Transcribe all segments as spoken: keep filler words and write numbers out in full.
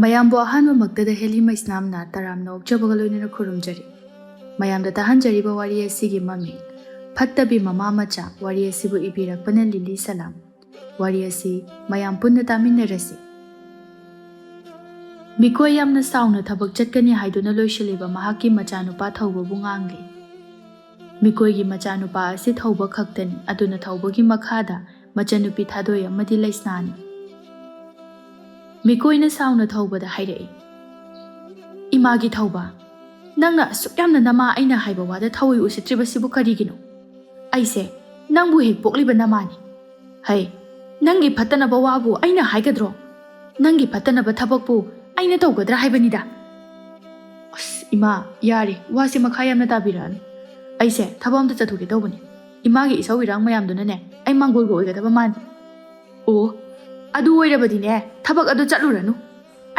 ꯃꯌꯥꯝꯕꯨ ꯑꯍꯥꯟꯕꯃꯛꯇꯗ ꯍꯦꯂꯤ ꯃꯩꯁꯅꯥꯝꯅ ꯇꯔꯥꯝꯅ ꯑꯣꯛꯆꯕꯒ ꯂꯣꯏꯅꯅ ꯈꯨꯔꯨꯝꯖꯔꯤ꯫ ꯃꯌꯥꯝꯗ ꯇꯥꯍꯟꯖꯔꯤꯕ ꯋꯥꯔꯤ ꯑꯁꯤꯒꯤ ꯃꯃꯤꯡ ꯐꯠꯇꯕꯤ ꯃꯃꯥ ꯃꯆꯥ꯫ ꯋꯥꯔꯤ ꯑꯁꯤꯕꯨ ꯏꯕꯤꯔꯛꯄꯅ ꯂꯤꯂꯤ ꯁꯂꯥꯝ꯫ ꯋꯥꯔꯤ ꯑꯁꯤ ꯃꯌꯥꯝ ꯄꯨꯟꯅ ꯇꯥꯃꯤꯟꯅꯔꯁꯤ꯫ ꯃꯤꯀꯣꯏ ꯌꯥꯝꯅ ꯁꯥꯎꯅ ꯊꯕꯛ ꯆꯠꯀꯅꯤ ꯍꯥꯏꯗꯨꯅ ꯂꯣꯏꯁꯤꯜꯂꯤꯕ ꯃꯍꯥꯛꯀꯤ ꯃꯆꯥꯅꯨꯄꯥ ꯊꯧꯕꯕꯨ ꯉꯥꯡꯂꯤ꯫ ꯃꯤꯀꯣꯏꯒꯤ ꯃꯆꯥꯅꯨꯄꯥ ꯑꯁꯤ ꯊꯧꯕ ꯈꯛꯇꯅꯤ, ꯑꯗꯨꯅ ꯊꯧꯕꯒꯤ ꯃꯈꯥꯗ ꯃꯆꯟꯅꯨꯄꯤ ꯊꯥꯗꯣꯏ ꯑꯃꯗꯤ ꯂꯩꯁꯅꯥꯅꯤ꯫ ꯃꯤꯀꯣꯏꯅ ꯁꯥꯎꯅ ꯊꯧꯕꯗ ꯍꯥꯏꯔꯛꯏ, "ꯏꯃꯥꯒꯤ ꯊꯧꯕ, ꯅꯪꯅ ꯑꯁꯨꯛ ꯌꯥꯝꯅ ꯅꯃꯥ ꯑꯩꯅ ꯍꯥꯏꯕ ꯋꯥꯗ ꯊꯧꯏ ꯎꯁꯤꯠꯇ꯭ꯔꯤꯕꯁꯤꯕꯨ ꯀꯔꯤꯒꯤꯅꯣ? ꯑꯩꯁꯦ ꯅꯪꯕꯨ ꯍꯦꯛ ꯄꯣꯛꯂꯤꯕ ꯅꯃꯥꯅꯤ꯫ ꯍꯩ, ꯅꯪꯒꯤ ꯐꯠꯇꯅꯕ ꯋꯥꯕꯨ ꯑꯩꯅ ꯍꯥꯏꯒꯗ꯭ꯔꯣ? ꯅꯪꯒꯤ ꯐꯠꯇꯅꯕ ꯊꯕꯛꯄꯨ ꯑꯩꯅ ꯇꯧꯒꯗ꯭ꯔꯥ ꯍꯥꯏꯕꯅꯤꯗ?" "ꯑꯁ, ꯏꯃꯥ, ꯌꯥꯔꯦ, ꯋꯥꯁꯦ ꯃꯈꯥ ꯌꯥꯝꯅ ꯇꯥꯕꯤꯔꯛꯑꯅꯨ꯫ ꯑꯩꯁꯦ ꯊꯕꯛ ꯑꯝꯇ ꯆꯠꯊꯣꯛꯀꯦ ꯇꯧꯕꯅꯤ꯫ ꯏꯃꯥꯒꯤ ꯏꯁꯧ ꯏꯔꯥꯡ ꯃꯌꯥꯝꯗꯨꯅꯅꯦ, ꯑꯩ ꯃꯥꯡꯒꯣꯜꯒ ꯑꯣꯏꯒꯗꯕ ꯃꯥꯟꯗꯦ꯫ ꯑꯣ, ꯑꯗꯨ ꯑꯣꯏꯔꯕꯗꯤꯅꯦ, ꯊꯕꯛ ꯑꯗꯨ ꯆꯠꯂꯨꯔꯅꯨ꯫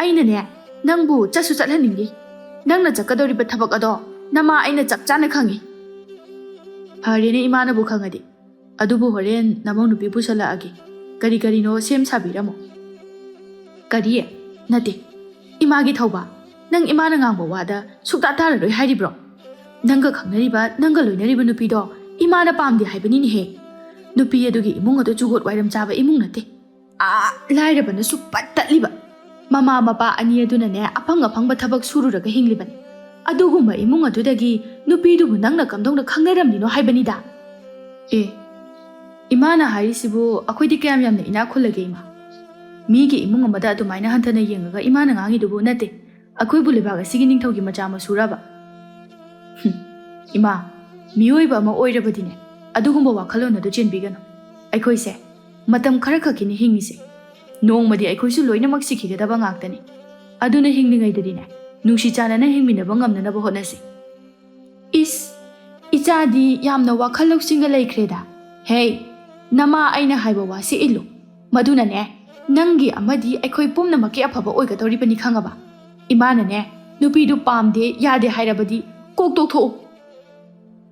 ꯑꯩꯅꯅꯦ, ꯅꯪꯕꯨ ꯆꯠꯁꯨ ꯆꯠꯍꯟꯅꯤꯡꯗꯦ꯫ ꯅꯪꯅ ꯆꯠꯀꯗꯧꯔꯤꯕ ꯊꯕꯛ ꯑꯗꯣ ꯅꯃꯥ ꯑꯩꯅ ꯆꯞ ꯆꯥꯅ ꯈꯪꯉꯤ꯫" "ꯐꯔꯦꯅꯦ, ꯏꯃꯥꯅꯕꯨ ꯈꯪꯉꯗꯤ꯫ ꯑꯗꯨꯕꯨ ꯍꯣꯔꯦꯟ ꯅꯃꯧ ꯅꯨꯄꯤ ꯄꯨꯁꯜꯂꯛꯑꯒꯦ꯫ ꯀꯔꯤ ꯀꯔꯤꯅꯣ ꯁꯦꯝ ꯁꯥꯕꯤꯔꯝꯃꯣ꯫" "ꯀꯔꯤ? ꯅꯠꯇꯦ꯫ ꯏꯃꯥꯒꯤ ꯊꯧꯕ, ꯅꯪ ꯏꯃꯥꯅ ꯉꯥꯡꯕ ꯋꯥꯗ ꯁꯨꯛꯇꯥ ꯇꯥꯔꯔꯣꯏ ꯍꯥꯏꯔꯤꯕ꯭ꯔꯣ? ꯅꯪꯒ ꯈꯪꯅꯔꯤꯕ, ꯅꯪꯒ ꯂꯣꯏꯅꯔꯤꯕ ꯅꯨꯄꯤꯗꯣ ꯏꯃꯥꯅ ꯄꯥꯝꯗꯦ ꯍꯥꯏꯕꯅꯤꯅꯦꯍꯦ꯫ ꯅꯨꯄꯤ ꯑꯗꯨꯒꯤ ꯏꯃꯨꯡ ꯑꯗꯨ ꯖꯨꯒꯣꯠ ꯋꯥꯏꯔꯝ ꯆꯥꯕ ꯏꯃꯨꯡ ꯅꯠꯇꯦ꯫ ꯑꯥ, ꯂꯥꯏꯔꯕꯅꯁꯨ ꯄꯠ ꯇꯠꯂꯤꯕ꯫ ꯃꯃꯥ ꯃꯄꯥ ꯑꯅꯤ ꯑꯗꯨꯅꯅꯦ, ꯑꯐꯪ ꯑꯐꯪꯕ ꯊꯕꯛ ꯁꯨꯔꯨꯔꯒ ꯍꯤꯡꯂꯤꯕꯅꯤ꯫ ꯑꯗꯨꯒꯨꯝꯕ ꯏꯃꯨꯡ ꯑꯗꯨꯗꯒꯤ ꯅꯨꯄꯤꯗꯨꯕꯨ ꯅꯪꯅ ꯀꯝꯗꯧꯅ ꯈꯪꯅꯔꯝꯂꯤꯅꯣ ꯍꯥꯏꯕꯅꯤꯗ?" "ꯑꯦ, ꯏꯃꯥꯅ ꯍꯥꯏꯔꯤꯁꯤꯕꯨ ꯑꯩꯈꯣꯏꯗꯤ ꯀꯌꯥꯝ ꯌꯥꯝꯅ ꯏꯅꯥꯛ ꯈꯨꯜꯂꯒꯦ, ꯏꯃꯥ? ꯃꯤꯒꯤ ꯏꯃꯨꯡ ꯑꯃꯗ ꯑꯗꯨꯃꯥꯏꯅ ꯍꯟꯊꯅ ꯌꯦꯡꯉꯒ ꯏꯃꯥꯅ ꯉꯥꯡꯉꯤꯗꯨꯕꯨ ꯅꯠꯇꯦ꯫ ꯑꯩꯈꯣꯏꯕꯨ ꯂꯩꯕꯥꯛ ꯑꯁꯤꯒꯤ ꯅꯤꯡꯊꯧꯒꯤ ꯃꯆꯥ ꯃꯁꯨꯔꯕ?" "ꯍꯨꯝ, ꯏꯃꯥ, ꯃꯤꯑꯣꯏꯕ ꯑꯃ ꯑꯣꯏꯔꯕꯗꯤꯅꯦ, ꯑꯗꯨꯒꯨꯝꯕ ꯋꯥꯈꯜꯂꯣꯟ ꯑꯗꯨ ꯆꯦꯟꯕꯤꯒꯅꯨ꯫ ꯑꯩꯈꯣꯏꯁꯦ ꯃꯇꯝ ꯈꯔ ꯈꯛꯀꯤꯅꯤ ꯍꯤꯡꯉꯤꯁꯦ꯫ ꯅꯣꯡꯃꯗꯤ ꯑꯩꯈꯣꯏꯁꯨ ꯂꯣꯏꯅꯃꯛ ꯁꯤꯈꯤꯒꯗꯕ ꯉꯥꯛꯇꯅꯤ꯫ ꯑꯗꯨꯅ ꯍꯤꯡꯂꯤꯉꯩꯗꯗꯤꯅꯦ, ꯅꯨꯡꯁꯤ ꯆꯥꯟꯅꯅ ꯍꯤꯡꯃꯤꯟꯅꯕ ꯉꯝꯅꯅꯕ ꯍꯣꯠꯅꯁꯤ꯫" "ꯏꯁ, ꯏꯆꯥꯗꯤ ꯌꯥꯝꯅ ꯋꯥꯈꯜ ꯂꯧꯁꯤꯡꯒ ꯂꯩꯈ꯭ꯔꯦꯗ꯫ ꯍꯦ, ꯅꯃꯥ ꯑꯩꯅ ꯍꯥꯏꯕ ꯋꯥꯁꯤ ꯏꯜꯂꯨ꯫ ꯃꯗꯨꯅꯅꯦ, ꯅꯪꯒꯤ ꯑꯃꯗꯤ ꯑꯩꯈꯣꯏ ꯄꯨꯝꯅꯃꯛꯀꯤ ꯑꯐꯕ ꯑꯣꯏꯒꯗꯧꯔꯤꯕꯅꯤ, ꯈꯪꯉꯕ? ꯏꯃꯥꯅꯅꯦ, ꯅꯨꯄꯤꯗꯨ ꯄꯥꯝꯗꯦ, ꯌꯥꯗꯦ ꯍꯥꯏꯔꯕꯗꯤ ꯀꯣꯛ ꯇꯣꯛꯊꯣꯛꯎ꯫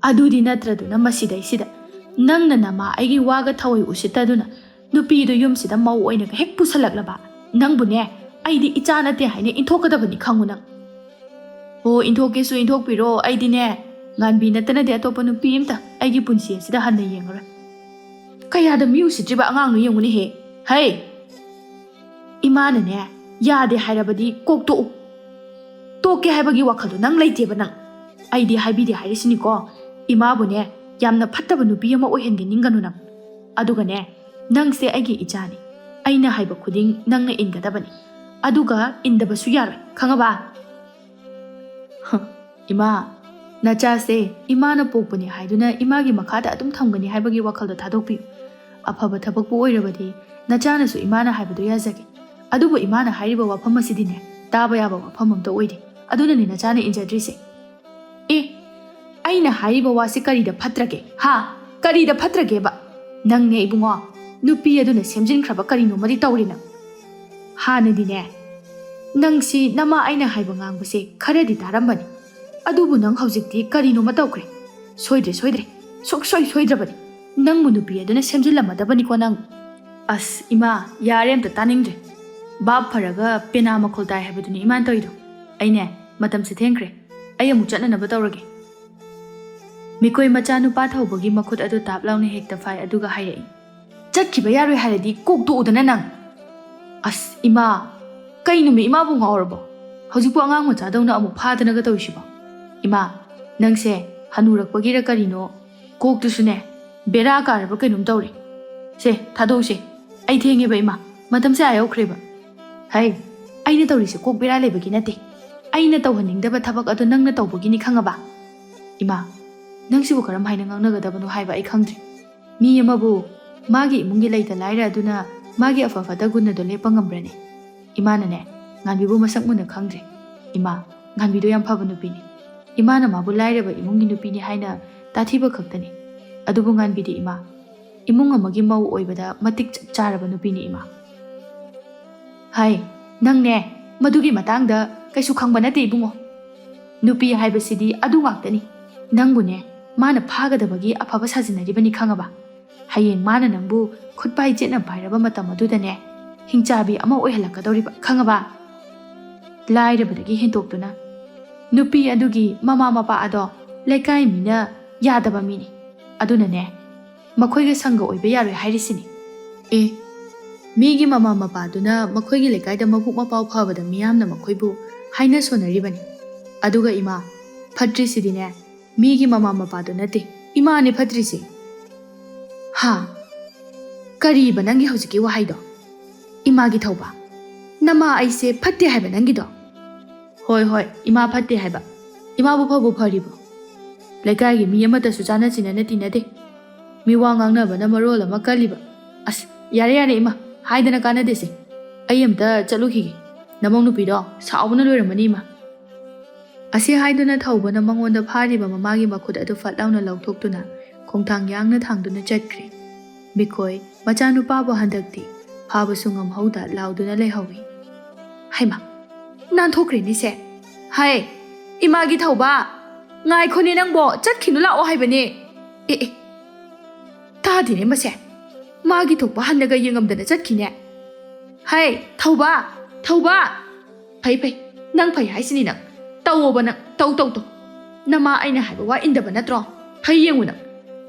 ꯑꯗꯨꯗꯤ ꯅꯠꯇ꯭ꯔꯗꯨꯅ ꯃꯁꯤꯗꯩꯁꯤꯗ ꯅꯪꯅ ꯅꯃꯥ ꯑꯩꯒꯤ ꯋꯥꯒ ꯊꯑꯣꯏ ꯎꯁꯤꯠꯇꯗꯨꯅ ꯅꯨꯄꯤꯗꯨ ꯌꯨꯝꯁꯤꯗ ꯃꯧ ꯑꯣꯏꯅꯒ ꯍꯦꯛ ꯄꯨꯁꯜꯂꯛꯂꯕ, ꯅꯪꯕꯨꯅꯦ, ꯑꯩꯗꯤ ꯏꯆꯥ ꯅꯠꯇꯦ ꯍꯥꯏꯅ ꯏꯟꯊꯣꯛꯀꯗꯕꯅꯤ, ꯈꯪꯉꯨ ꯅꯪ꯫ ꯑꯣ, ꯏꯟꯊꯣꯛꯀꯦꯁꯨ ꯏꯟꯊꯣꯛꯄꯤꯔꯣ, ꯑꯩꯗꯤꯅꯦ, ꯉꯥꯟꯕꯤ ꯅꯠꯇꯅꯗꯤ ꯑꯇꯣꯞꯄ ꯅꯨꯄꯤ ꯑꯝꯇ ꯑꯩꯒꯤ ꯄꯨꯟꯁꯤ ꯑꯁꯤꯗ ꯍꯟꯅ ꯌꯦꯡꯉꯔꯣꯏ꯫ ꯀꯌꯥꯗ ꯃꯤ ꯎꯁꯤꯠꯇ꯭ꯔꯤꯕ ꯑꯉꯥꯡꯅꯣ ꯌꯦꯡꯉꯨꯅꯦꯍꯦ꯫ ꯍꯩ! ꯏꯃꯥꯅꯅꯦ, ꯌꯥꯗꯦ ꯍꯥꯏꯔꯕꯗꯤ ꯀꯣꯛ ꯇꯣꯛꯎ꯫ ꯇꯣꯛꯀꯦ ꯍꯥꯏꯕꯒꯤ ꯋꯥꯈꯜꯗꯣ ꯅꯪ ꯂꯩꯇꯦꯕ ꯅꯪ꯫ ꯑꯩꯗꯤ ꯍꯥꯏꯕꯤꯗꯦ ꯍꯥꯏꯔꯤꯁꯤꯅꯤꯀꯣ, ꯏꯃꯥꯕꯨꯅꯦ, ꯌꯥꯝꯅ ꯐꯠꯇꯕ ꯅꯨꯄꯤ ꯑꯃ ꯑꯣꯏꯍꯟꯒꯦ ꯅꯤꯡꯒꯅꯨ ꯅꯪ꯫ ꯑꯗꯨꯒꯅꯦ, ꯅꯪꯁꯦ ꯑꯩꯒꯤ ꯏꯆꯥꯅꯤ, ꯑꯩꯅ ꯍꯥꯏꯕ ꯈꯨꯗꯤꯡ ꯅꯪꯅ ꯏꯟꯒꯗꯕꯅꯤ꯫ ꯑꯗꯨꯒ ꯏꯟꯗꯕꯁꯨ ꯌꯥꯔꯣꯏ, ꯈꯪꯉꯕ? ꯍ, ꯏꯃꯥ, ꯅꯆꯥꯁꯦ ꯏꯃꯥꯅ ꯄꯣꯛꯄꯅꯦ ꯍꯥꯏꯗꯨꯅ ꯏꯃꯥꯒꯤ ꯃꯈꯥꯗ ꯑꯗꯨꯝ ꯊꯝꯒꯅꯤ ꯍꯥꯏꯕꯒꯤ ꯋꯥꯈꯜꯗꯣ ꯊꯥꯗꯣꯛꯄꯤꯌꯨ꯫ ꯑꯐꯕ ꯊꯕꯛꯄꯨ ꯑꯣꯏꯔꯕꯗꯤ ꯅꯆꯥꯅꯁꯨ ꯏꯃꯥꯅ ꯍꯥꯏꯕꯗꯣ ꯌꯥꯖꯒꯦ꯫ ꯑꯗꯨꯕꯨ ꯏꯃꯥꯅ ꯍꯥꯏꯔꯤꯕ ꯋꯥꯐꯝ ꯑꯁꯤꯗꯤꯅꯦ, ꯇꯥꯕ ꯌꯥꯕ ꯋꯥꯐꯝ ꯑꯝꯇ ꯑꯣꯏꯗꯦ꯫ ꯑꯗꯨꯅꯅꯦ ꯅꯆꯥꯅ ꯏꯟꯖꯗ꯭ꯔꯤꯁꯦ꯫ ꯑꯦ, ꯑꯩꯅ ꯍꯥꯏꯔꯤꯕ ꯋꯥꯁꯤ ꯀꯔꯤꯗ ꯐꯠꯇ꯭ꯔꯒꯦ? ꯍꯥ? ꯀꯔꯤꯗ ꯐꯠꯇ꯭ꯔꯒꯦꯕ? ꯅꯪꯅꯦ ꯏꯕꯨꯡꯉꯣ, ꯅꯨꯄꯤ ꯑꯗꯨꯅ ꯁꯦꯝꯖꯤꯟꯈ꯭ꯔꯕ ꯀꯔꯤꯅꯣꯃꯗꯤ ꯇꯧꯔꯦ ꯅꯪ꯫ ꯍꯥꯟꯅꯗꯤꯅꯦ, ꯅꯪꯁꯤ ꯅꯃꯥ ꯑꯩꯅ ꯍꯥꯏꯕ ꯉꯥꯡꯕꯁꯦ ꯈꯔꯗꯤ ꯇꯥꯔꯝꯕꯅꯤ꯫ ꯑꯗꯨꯕꯨ ꯅꯪ ꯍꯧꯖꯤꯛꯇꯤ ꯀꯔꯤꯅꯣꯃ ꯇꯧꯈ꯭ꯔꯦ꯫ ꯁꯣꯏꯗ꯭ꯔꯦ, ꯁꯣꯏꯗ꯭ꯔꯦ꯫ ꯁꯨꯛꯁꯣꯏ ꯁꯣꯏꯗ꯭ꯔꯕꯅꯤ꯫ ꯅꯪꯕꯨ ꯅꯨꯄꯤ ꯑꯗꯨꯅ ꯁꯦꯝꯖꯤꯜꯂꯝꯃꯗꯕꯅꯤꯀꯣ ꯅꯪ꯫ ꯑꯁ, ꯏꯃꯥ, ꯌꯥꯔꯦ, ꯑꯝꯇ ꯇꯥꯅꯤꯡꯗ꯭ꯔꯦ꯫ ꯚꯥꯞ ꯐꯔꯒ ꯄꯦꯅꯥ ꯃꯈꯣꯜ ꯇꯥꯏ ꯍꯥꯏꯕꯗꯨꯅꯤ ꯏꯃꯥꯅ ꯇꯧꯔꯤꯗꯣ꯫ ꯑꯩꯅꯦ, ꯃꯇꯝꯁꯦ ꯊꯦꯡꯈ꯭ꯔꯦ꯫ ꯑꯩ ꯑꯃꯨꯛ ꯆꯠꯅꯅꯕ ꯇꯧꯔꯒꯦ꯫ ꯃꯤꯀꯣꯏ ꯃꯆꯥ ꯅꯨꯄꯥ ꯊꯧꯕꯒꯤ ꯃꯈꯨꯠ ꯑꯗꯨ ꯇꯥꯞ ꯂꯥꯎꯅ ꯍꯦꯛꯇ ꯐꯥꯏ, ꯑꯗꯨꯒ ꯍꯥꯏꯔꯛꯏ, "ꯆꯠꯈꯤꯕ ꯌꯥꯔꯣꯏ ꯍꯥꯏꯔꯗꯤ ꯀꯣꯛ ꯇꯣꯛꯎꯗꯅ ꯅꯪ!" ꯑꯁ, ꯏꯃꯥ, ꯀꯩꯅꯣꯃꯤ, ꯏꯃꯥꯕꯨ ꯉꯥꯎꯔꯕꯣ? ꯍꯧꯖꯤꯛꯄꯨ ꯑꯉꯥꯡ ꯃꯆꯥꯗꯧꯅ ꯑꯃꯨꯛ ꯐꯥꯗꯅꯒ ꯇꯧꯔꯤꯁꯤꯕꯣ? ꯏꯃꯥ, ꯅꯪꯁꯦ ꯍꯅꯨꯔꯛꯄꯒꯤꯔ ꯀꯔꯤꯅꯣ, ꯀꯣꯛꯇꯨꯁꯨꯅꯦ, ꯕꯦꯔꯥ ꯀꯥꯔꯕ ꯀꯩꯅꯣꯝ ꯇꯧꯔꯦ꯫ ꯁꯦ, ꯊꯥꯗꯣꯛꯎꯁꯦ꯫ ꯑꯩ ꯊꯦꯡꯉꯦꯕ, ꯏꯃꯥ꯫ ꯃꯇꯝꯁꯦ ꯑꯥ ꯌꯧꯈ꯭ꯔꯦꯕ꯫ ꯍꯩ, ꯑꯩꯅ ꯇꯧꯔꯤꯁꯦ ꯀꯣꯛ ꯕꯦꯔꯥ ꯂꯩꯕꯒꯤ ꯅꯠꯇꯦ꯫ ꯑꯩꯅ ꯇꯧꯍꯟꯅꯤꯡꯗꯕ ꯊꯕꯛ ꯑꯗꯣ ꯅꯪꯅ ꯇꯧꯕꯒꯤꯅꯤ, ꯈꯪꯉꯕ? ꯏꯃꯥ, ꯅꯪꯁꯤꯕꯨ ꯀꯔꯝ ꯍꯥꯏꯅ ꯉꯥꯡꯅꯒꯗꯕꯅꯣ ꯍꯥꯏꯕ ꯑꯩ ꯈꯪꯗ꯭ꯔꯦ꯫ ꯃꯤ ꯑꯃꯕꯨ ꯃꯥꯒꯤ ꯏꯃꯨꯡꯒꯤ ꯂꯩꯇ ꯂꯥꯏꯔ ꯑꯗꯨꯅ ꯃꯥꯒꯤ ꯑꯐ ꯐꯠꯇ ꯒꯨꯟ ꯑꯗꯨ ꯂꯦꯞꯄ ꯉꯝꯕ꯭ꯔꯅꯦ? ꯏꯃꯥꯅꯅꯦ, ꯉꯥꯟꯕꯤꯕꯨ ꯃꯁꯛ ꯃꯨꯟꯅ ꯈꯪꯗ꯭ꯔꯦ꯫ ꯏꯃꯥ, ꯉꯥꯟꯕꯤꯗꯣ ꯌꯥꯝ ꯐꯕ ꯅꯨꯄꯤꯅꯤ꯫ ꯏꯃꯥꯅ ꯃꯥꯕꯨ ꯂꯥꯏꯔꯕ ꯏꯃꯨꯡꯒꯤ ꯅꯨꯄꯤꯅꯤ ꯍꯥꯏꯅ ꯇꯥꯊꯤꯕ ꯈꯛꯇꯅꯤ꯫ ꯑꯗꯨꯕꯨ ꯉꯥꯟꯕꯤꯗꯤ, ꯏꯃꯥ, ꯏꯃꯨꯡ ꯑꯃꯒꯤ ꯃꯧ ꯑꯣꯏꯕꯗ ꯃꯇꯤꯛ ꯆꯞ ꯆꯥꯔꯕ ꯅꯨꯄꯤꯅꯤ, ꯏꯃꯥ꯫ ꯍꯥꯏ, ꯅꯪꯅꯦ, ꯃꯗꯨꯒꯤ ꯃꯇꯥꯡꯗ ꯀꯩꯁꯨ ꯈꯪꯕ ꯅꯠꯇꯦ, ꯏꯕꯨꯡꯉꯣ꯫ ꯅꯨꯄꯤ ꯍꯥꯏꯕꯁꯤꯗꯤ ꯑꯗꯨ ꯉꯥꯛꯇꯅꯤ꯫ ꯅꯪꯕꯨꯅꯦ, ꯃꯥꯅ ꯐꯥꯒꯗꯕꯒꯤ ꯑꯐꯕ ꯁꯥꯖꯤꯟꯅꯔꯤꯕꯅꯤ, ꯈꯪꯉꯕ? ꯍꯌꯦꯡ ꯃꯥꯅ ꯅꯪꯕꯨ ꯈꯨꯠ ꯄꯥꯏ ꯆꯦꯠꯅ ꯄꯥꯏꯔꯕ ꯃꯇꯝ ꯑꯗꯨꯗꯅꯦ, ꯍꯤꯡꯆꯥꯕꯤ ꯑꯃ ꯑꯣꯏꯍꯜꯂꯛꯀꯗꯧꯔꯤꯕ, ꯈꯪꯉꯕ? ꯂꯥꯏꯔꯕꯗꯒꯤ ꯍꯦꯟꯇꯣꯛꯇꯨꯅ ꯅꯨꯄꯤ ꯑꯗꯨꯒꯤ ꯃꯃꯥ ꯃꯄꯥ ꯑꯗꯣ ꯂꯩꯀꯥꯏ ꯃꯤꯅ ꯌꯥꯗꯕ ꯃꯤꯅꯤ꯫ ꯑꯗꯨꯅꯅꯦ, ꯃꯈꯣꯏꯒ ꯁꯪꯒ ꯑꯣꯏꯕ ꯌꯥꯔꯣꯏ ꯍꯥꯏꯔꯤꯁꯤꯅꯤ꯫ ꯑꯦ, ꯃꯤꯒꯤ ꯃꯃꯥ ꯃꯄꯥꯗꯨꯅ ꯃꯈꯣꯏꯒꯤ ꯂꯩꯀꯥꯏꯗ ꯃꯕꯨꯛ ꯃꯄꯥꯎ ꯐꯕꯗ ꯃꯤꯌꯥꯝꯅ ꯃꯈꯣꯏꯕꯨ ꯍꯥꯏꯅ ꯁꯣꯟꯅꯔꯤꯕꯅꯤ꯫ ꯑꯗꯨꯒ ꯏꯃꯥ, ꯐꯠꯇ꯭ꯔꯤꯁꯤꯗꯤꯅꯦ, ꯃꯤꯒꯤ ꯃꯃꯥ ꯃꯄꯥꯗꯨ ꯅꯠꯇꯦ, ꯏꯃꯥꯅꯦ ꯐꯠꯇ꯭ꯔꯤꯁꯦ꯫ ꯍꯥ? ꯀꯔꯤꯕ ꯅꯪꯒꯤ ꯍꯧꯖꯤꯛꯀꯤ ꯋꯥꯍꯩꯗꯣ? ꯏꯃꯥꯒꯤ ꯊꯧꯕ, ꯅꯃꯥ ꯑꯩꯁꯦ ꯐꯠꯇꯦ ꯍꯥꯏꯕ ꯅꯪꯒꯤꯗꯣ? ꯍꯣꯏ, ꯍꯣꯏ, ꯏꯃꯥ ꯐꯠꯇꯦ ꯍꯥꯏꯕ꯫ ꯏꯃꯥꯕꯨ ꯐꯕꯨ ꯐꯔꯤꯕꯣ? ꯂꯩꯀꯥꯏꯒꯤ ꯃꯤ ꯑꯃꯠꯇꯁꯨ ꯆꯥꯅ ꯆꯤꯟꯅꯅ ꯇꯤꯟꯅꯗꯦ꯫ ꯃꯤ ꯋꯥ ꯉꯥꯡꯅꯕꯅ ꯃꯔꯣꯜ ꯑꯃ ꯀꯜꯂꯤꯕ꯫ ꯑꯁ, ꯌꯥꯔꯦ, ꯌꯥꯔꯦ, ꯏꯃꯥ, ꯍꯥꯏꯗꯅ ꯀꯥꯟꯅꯗꯦꯁꯦ꯫ ꯑꯩ ꯑꯝꯇ ꯆꯠꯂꯨꯈꯤꯒꯦ꯫ ꯅꯃꯧ ꯅꯨꯄꯤꯗꯣ ꯁꯥꯎꯕꯅ ꯂꯣꯏꯔꯝꯃꯅꯤ, ꯏꯃꯥ꯫ ꯑꯁꯤ ꯍꯥꯏꯗꯨꯅ ꯊꯧꯕꯅ ꯃꯉꯣꯟꯗ ꯐꯥꯔꯤꯕ ꯃꯃꯥꯒꯤ ꯃꯈꯨꯠ ꯑꯗꯨ ꯐꯠ ꯂꯥꯎꯅ ꯂꯧꯊꯣꯛꯇꯨꯅ ꯈꯣꯡꯊꯥꯡ ꯌꯥꯡꯅ ꯊꯥꯡꯗꯨꯅ ꯆꯠꯈ꯭ꯔꯦ꯫ ꯃꯤꯀꯣꯏ ꯃꯆꯥꯅꯨꯄꯥꯕꯨ ꯍꯟꯗꯛꯇꯤ ꯐꯥꯕꯁꯨ ꯉꯝꯍꯧꯗ ꯂꯥꯎꯗꯨꯅ ꯂꯩꯍꯧꯏ꯫ ꯍꯩꯃꯥ, ꯅꯥꯟꯊꯣꯛꯈ꯭ꯔꯦꯅꯦꯁꯦ꯫ ꯍꯥꯏ, ꯏꯃꯥꯒꯤ ꯊꯧꯕ, ꯉꯥꯏꯈꯣꯅꯦ ꯅꯪꯕꯣ, ꯆꯠꯈꯤꯅꯨ ꯂꯥꯛꯑꯣ ꯍꯥꯏꯕꯅꯦ꯫ ꯑꯦ, ꯑꯦ, ꯇꯥꯗꯦꯅꯦ ꯃꯁꯦ꯫ ꯃꯥꯒꯤ ꯊꯣꯛꯄ ꯍꯟꯅꯒ ꯌꯦꯡꯉꯝꯗꯅ ꯆꯠꯈꯤꯅꯦ꯫ ꯍꯩ, ꯊꯧꯕ, ꯊꯧꯕ! ꯐꯩ, ꯐꯩ, ꯅꯪ ꯐꯩ ꯍꯥꯏꯁꯤꯅꯤ ꯅꯪ꯫ ꯇꯧꯋꯣꯕ ꯅꯪ, ꯇꯧ, ꯇꯧ, ꯇꯧ꯫ ꯅꯃꯥ ꯑꯩꯅ ꯍꯥꯏꯕ ꯋꯥ ꯏꯟꯗꯕ ꯅꯠꯇ꯭ꯔꯣ? ꯐꯩ ꯌꯦꯡꯉꯨ ꯅꯪ꯫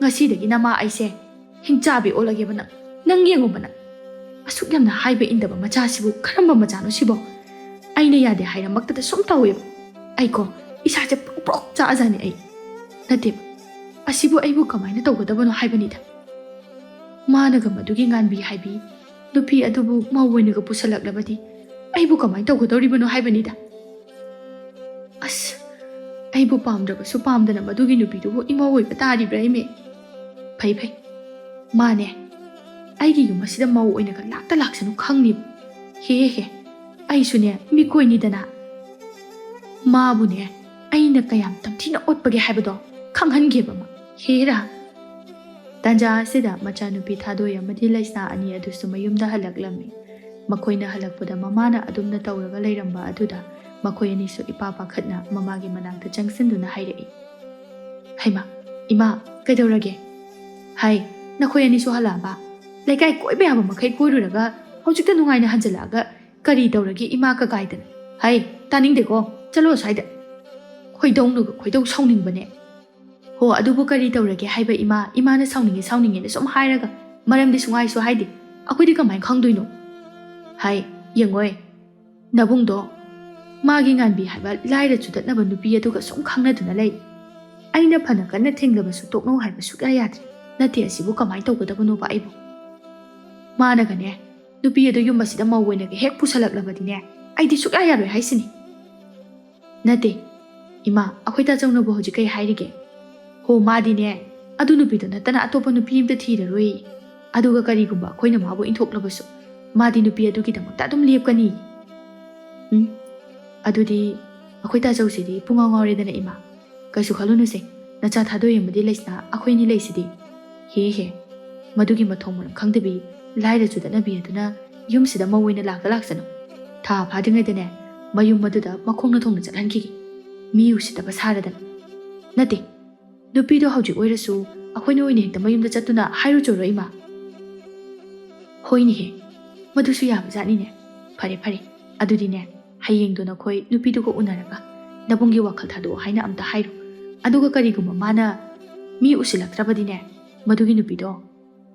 ꯉꯁꯤꯗꯒꯤ ꯅꯃꯥ ꯑꯩꯁꯦ ꯍꯤꯡꯆꯥꯕꯤ ꯑꯣꯜꯂꯒꯦꯕ ꯅꯪ꯫ ꯅꯪ ꯌꯦꯡꯉꯨꯕ ꯅꯪ꯫ ꯑꯁꯨꯛ ꯌꯥꯝꯅ ꯍꯥꯏꯕ ꯏꯟꯗꯕ ꯃꯆꯥꯁꯤꯕꯨ ꯀꯔꯝꯕ ꯃꯆꯥꯅꯣ ꯁꯤꯕꯣ? ꯑꯩꯅ ꯌꯥꯗꯦ ꯍꯥꯏꯔꯃꯛꯇꯗ ꯁꯨꯝ ꯇꯧꯋꯦꯕ꯫ ꯑꯩꯀꯣ, ꯏꯁꯥꯁꯦ ꯄ꯭ꯔꯣꯛ ꯄ꯭ꯔꯣꯛ ꯆꯥꯛꯑꯖꯥꯠꯅꯤ ꯑꯩ꯫ ꯅꯠꯇꯦꯕ, ꯑꯁꯤꯕꯨ ꯑꯩꯕꯨ ꯀꯃꯥꯏꯅ ꯇꯧꯒꯗꯕꯅꯣ ꯍꯥꯏꯕꯅꯤꯗ꯫ ꯃꯥꯅꯒ ꯃꯗꯨꯒꯤ ꯉꯥꯟꯕꯤ ꯍꯥꯏꯕꯤ ꯅꯨꯄꯤ ꯑꯗꯨꯕꯨ ꯃꯧ ꯑꯣꯏꯅꯒ ꯄꯨꯁꯜꯂꯛꯂꯕꯗꯤ ꯑꯩꯕꯨ ꯀꯃꯥꯏꯅ ꯇꯧꯒꯗꯧꯔꯤꯕꯅꯣ ꯍꯥꯏꯕꯅꯤꯗ꯫ ꯑꯁ, ꯑꯩꯕꯨ ꯄꯥꯝꯗ꯭ꯔꯕꯁꯨ ꯄꯥꯝꯗꯅ ꯃꯗꯨꯒꯤ ꯅꯨꯄꯤꯗꯨꯕꯨ ꯏꯃꯧ ꯑꯣꯏꯕ ꯇꯥꯔꯤꯕ꯭ꯔꯥ ꯏꯃꯦ? ꯐꯩ, ꯐꯩ꯫ ꯃꯥꯅꯦ, ꯑꯩꯒꯤ ꯌꯨꯝ ꯑꯁꯤꯗ ꯃꯧ ꯑꯣꯏꯅꯒ ꯂꯥꯛꯇ ꯂꯥꯛꯁꯅꯨ ꯈꯪꯅꯤꯕ꯫ ꯍꯦ, ꯍꯦ, ꯑꯩꯁꯨꯅꯦ ꯃꯤꯀꯣꯏꯅꯤꯗꯅ꯫ ꯃꯥꯕꯨꯅꯦ ꯑꯩꯅ ꯀꯌꯥꯝ ꯇꯝꯊꯤꯅ ꯑꯣꯠꯄꯒꯦ ꯍꯥꯏꯕꯗꯣ ꯈꯪꯍꯟꯒꯦꯕ ꯃꯥ꯫ ꯍꯦꯔꯥ꯫ ꯇꯥꯟꯖꯥ ꯑꯁꯤꯗ ꯃꯆꯥꯅꯨꯄꯤ ꯊꯥꯗꯣꯏ ꯑꯃꯗꯤ ꯂꯩꯁꯅꯥ ꯑꯅꯤ ꯑꯗꯨꯁꯨ ꯃꯌꯨꯝꯗ ꯍꯜꯂꯛꯂꯝꯃꯤ꯫ ꯃꯈꯣꯏꯅ ꯍꯜꯂꯛꯄꯗ ꯃꯃꯥꯅ ꯑꯗꯨꯝꯅ ꯇꯧꯔꯒ ꯂꯩꯔꯝꯕ ꯑꯗꯨꯗ ꯃꯈꯣꯏ ꯑꯅꯤꯁꯨ ꯏꯄꯥ ꯄꯥꯈꯠꯅ ꯃꯃꯥꯒꯤ ꯃꯅꯥꯛꯇ ꯆꯪꯁꯤꯟꯗꯨꯅ ꯍꯥꯏꯔꯛꯏ꯫ "ꯍꯩꯃꯥ, ꯏꯃꯥ, ꯀꯩꯗꯧꯔꯒꯦ? ꯍꯥꯏ, ꯅꯈꯣꯏ ꯑꯅꯤꯁꯨ ꯍꯜꯂꯛꯑꯕ? ꯂꯩꯀꯥꯏ ꯀꯣꯏꯕ ꯌꯥꯕ ꯃꯈꯩ ꯀꯣꯏꯔꯨꯔꯒ ꯍꯧꯖꯤꯛꯇ ꯅꯨꯡꯉꯥꯏꯅ ꯍꯟꯖꯜꯂꯛꯑꯒ ꯀꯔꯤ ꯇꯧꯔꯒꯦ ꯏꯃꯥ ꯀꯀꯥꯏꯗꯅ? ꯍꯩ, ꯇꯥꯅꯤꯡꯗꯦꯀꯣ, ꯆꯠꯂꯣ ꯑꯁ꯭ꯋꯥꯏꯗ꯫ ꯈꯣꯏꯗꯧꯅꯒ ꯈꯣꯏꯗꯧ ꯁꯥꯎꯅꯤꯡꯕꯅꯦ꯫ ꯍꯣ, ꯑꯗꯨꯕꯨ ꯀꯔꯤ ꯇꯧꯔꯒꯦ ꯍꯥꯏꯕ ꯏꯃꯥ? ꯏꯃꯥꯅ ꯁꯥꯎꯅꯤꯡꯉꯦ ꯁꯥꯎꯅꯤꯡꯉꯦꯅ ꯁꯨꯝ ꯍꯥꯏꯔꯒ ꯃꯔꯝꯗꯤ ꯁꯨꯡꯍꯥꯏꯁꯨ ꯍꯥꯏꯗꯦ꯫ ꯑꯩꯈꯣꯏꯗꯤ ꯀꯃꯥꯏꯅ ꯈꯪꯗꯣꯏꯅꯣ? ꯍꯥꯏ, ꯌꯦꯡꯉꯣꯏ, ꯅꯕꯨꯡꯗꯣ, ꯃꯥꯒꯤ ꯉꯥꯟꯕꯤ ꯍꯥꯏꯕ ꯂꯥꯏꯔ ꯆꯨꯗꯠꯅꯕ ꯅꯨꯄꯤ ꯑꯗꯨꯒ ꯁꯨꯝ ꯈꯪꯅꯗꯨꯅ ꯂꯩ꯫ ꯑꯩꯅ ꯐꯅ ꯀꯟꯅ ꯊꯦꯡꯂꯕꯁꯨ ꯇꯣꯛꯅꯧ ꯍꯥꯏꯕ ꯁꯨꯛꯌꯥ ꯌꯥꯗ꯭ꯔꯦ꯫ ꯅꯠꯇꯦ, ꯑꯁꯤꯕꯨ ꯀꯃꯥꯏꯅ ꯇꯧꯒꯗꯕꯅꯣꯕ ꯑꯩꯕꯨ? ꯃꯥꯅꯒꯅꯦ, ꯅꯨꯄꯤ ꯑꯗꯨ ꯌꯨꯝ ꯑꯁꯤꯗ ꯃꯧ ꯑꯣꯏꯅꯒ ꯍꯦꯛ ꯄꯨꯁꯜꯂꯛꯂꯕꯗꯤꯅꯦ, ꯑꯩꯗꯤ ꯁꯨꯛꯌꯥ ꯌꯥꯔꯣꯏ ꯍꯥꯏꯁꯤꯅꯤ꯫ ꯅꯠꯇꯦ, ꯏꯃꯥ, ꯑꯩꯈꯣꯏ ꯇꯥꯆꯧꯅꯕꯨ ꯍꯧꯖꯤꯛ ꯀꯩ ꯍꯥꯏꯔꯤꯒꯦ? ꯍꯣ, ꯃꯥꯗꯤꯅꯦ, ꯑꯗꯨ ꯅꯨꯄꯤꯗꯣ ꯅꯠꯇꯅ ꯑꯇꯣꯞꯄ ꯅꯨꯄꯤ ꯑꯝꯇ ꯊꯤꯔꯔꯣꯏ꯫ ꯑꯗꯨꯒ ꯀꯔꯤꯒꯨꯝꯕ ꯑꯩꯈꯣꯏꯅ ꯃꯥꯕꯨ ꯏꯟꯊꯣꯛꯂꯕꯁꯨ, ꯃꯥꯗꯤ ꯅꯨꯄꯤ ꯑꯗꯨꯒꯤꯗꯃꯛꯇ ꯑꯗꯨꯝ ꯂꯦꯞꯀꯅꯤ꯫ ꯎꯝ, ꯑꯗꯨꯗꯤ ꯑꯩꯈꯣꯏ ꯇꯥꯆꯧꯁꯤꯗꯤ ꯄꯨꯡꯉꯥꯎ ꯉꯥꯎꯔꯦꯗꯅ, ꯏꯃꯥ꯫ ꯀꯩꯁꯨ ꯈꯜꯂꯨꯅꯨꯁꯦ, ꯅꯆꯥ ꯊꯥꯗꯣꯏ ꯑꯃꯗꯤ ꯂꯩꯁꯅꯥ ꯑꯩꯈꯣꯏꯅꯤ ꯂꯩꯁꯤꯗꯤ꯫ ꯍꯦ ꯍꯦ, ꯃꯗꯨꯒꯤ ꯃꯊꯣꯡ ꯃꯔꯝ ꯈꯪꯗꯕꯤ, ꯂꯥꯏꯔ ꯆꯨꯗꯠꯅꯕꯤ ꯑꯗꯨꯅ ꯌꯨꯝꯁꯤꯗ ꯃꯧ ꯑꯣꯏꯅ ꯂꯥꯛꯇ ꯂꯥꯛꯁꯅꯨ꯫ ꯊꯥ ꯐꯥꯗ꯭ꯔꯤꯉꯩꯗꯅꯦ, ꯃꯌꯨꯝ ꯑꯗꯨꯗ ꯃꯈꯣꯡꯅ ꯊꯣꯡꯅ ꯆꯠꯍꯟꯈꯤꯒꯦ꯫ ꯃꯤ ꯎꯁꯤꯠꯇꯕ ꯁꯥꯔꯗꯅ꯫ ꯅꯠꯇꯦ, ꯅꯨꯄꯤꯗꯣ ꯍꯧꯖꯤꯛ ꯑꯣꯏꯔꯁꯨ ꯑꯩꯈꯣꯏꯅ ꯑꯣꯏꯅ ꯍꯦꯛꯇ ꯃꯌꯨꯝꯗ ꯆꯠꯇꯨꯅ ꯍꯥꯏꯔꯨꯆꯣꯔꯣ, ꯏꯃꯥ? ꯍꯣꯏꯅꯦꯍꯦ, ꯃꯗꯨꯁꯨ ꯌꯥꯕꯖꯥꯠꯅꯤꯅꯦ꯫ ꯐꯔꯦ, ꯐꯔꯦ, ꯑꯗꯨꯗꯤꯅꯦ, ꯍꯌꯦꯡꯗꯣ ꯅꯈꯣꯏ ꯅꯨꯄꯤꯗꯨꯒ ꯎꯅꯔꯒ ꯅꯕꯨꯡꯒꯤ ꯋꯥꯈꯜ ꯊꯥꯗꯣꯛꯑꯣ ꯍꯥꯏꯅ ꯑꯝꯇ ꯍꯥꯏꯔꯣ꯫ ꯑꯗꯨꯒ ꯀꯔꯤꯒꯨꯝꯕ ꯃꯥꯅ ꯃꯤ ꯎꯁꯤꯜꯂꯛꯇ꯭ꯔꯕꯗꯤꯅꯦ, ꯃꯗꯨꯒꯤ ꯅꯨꯄꯤꯗꯣ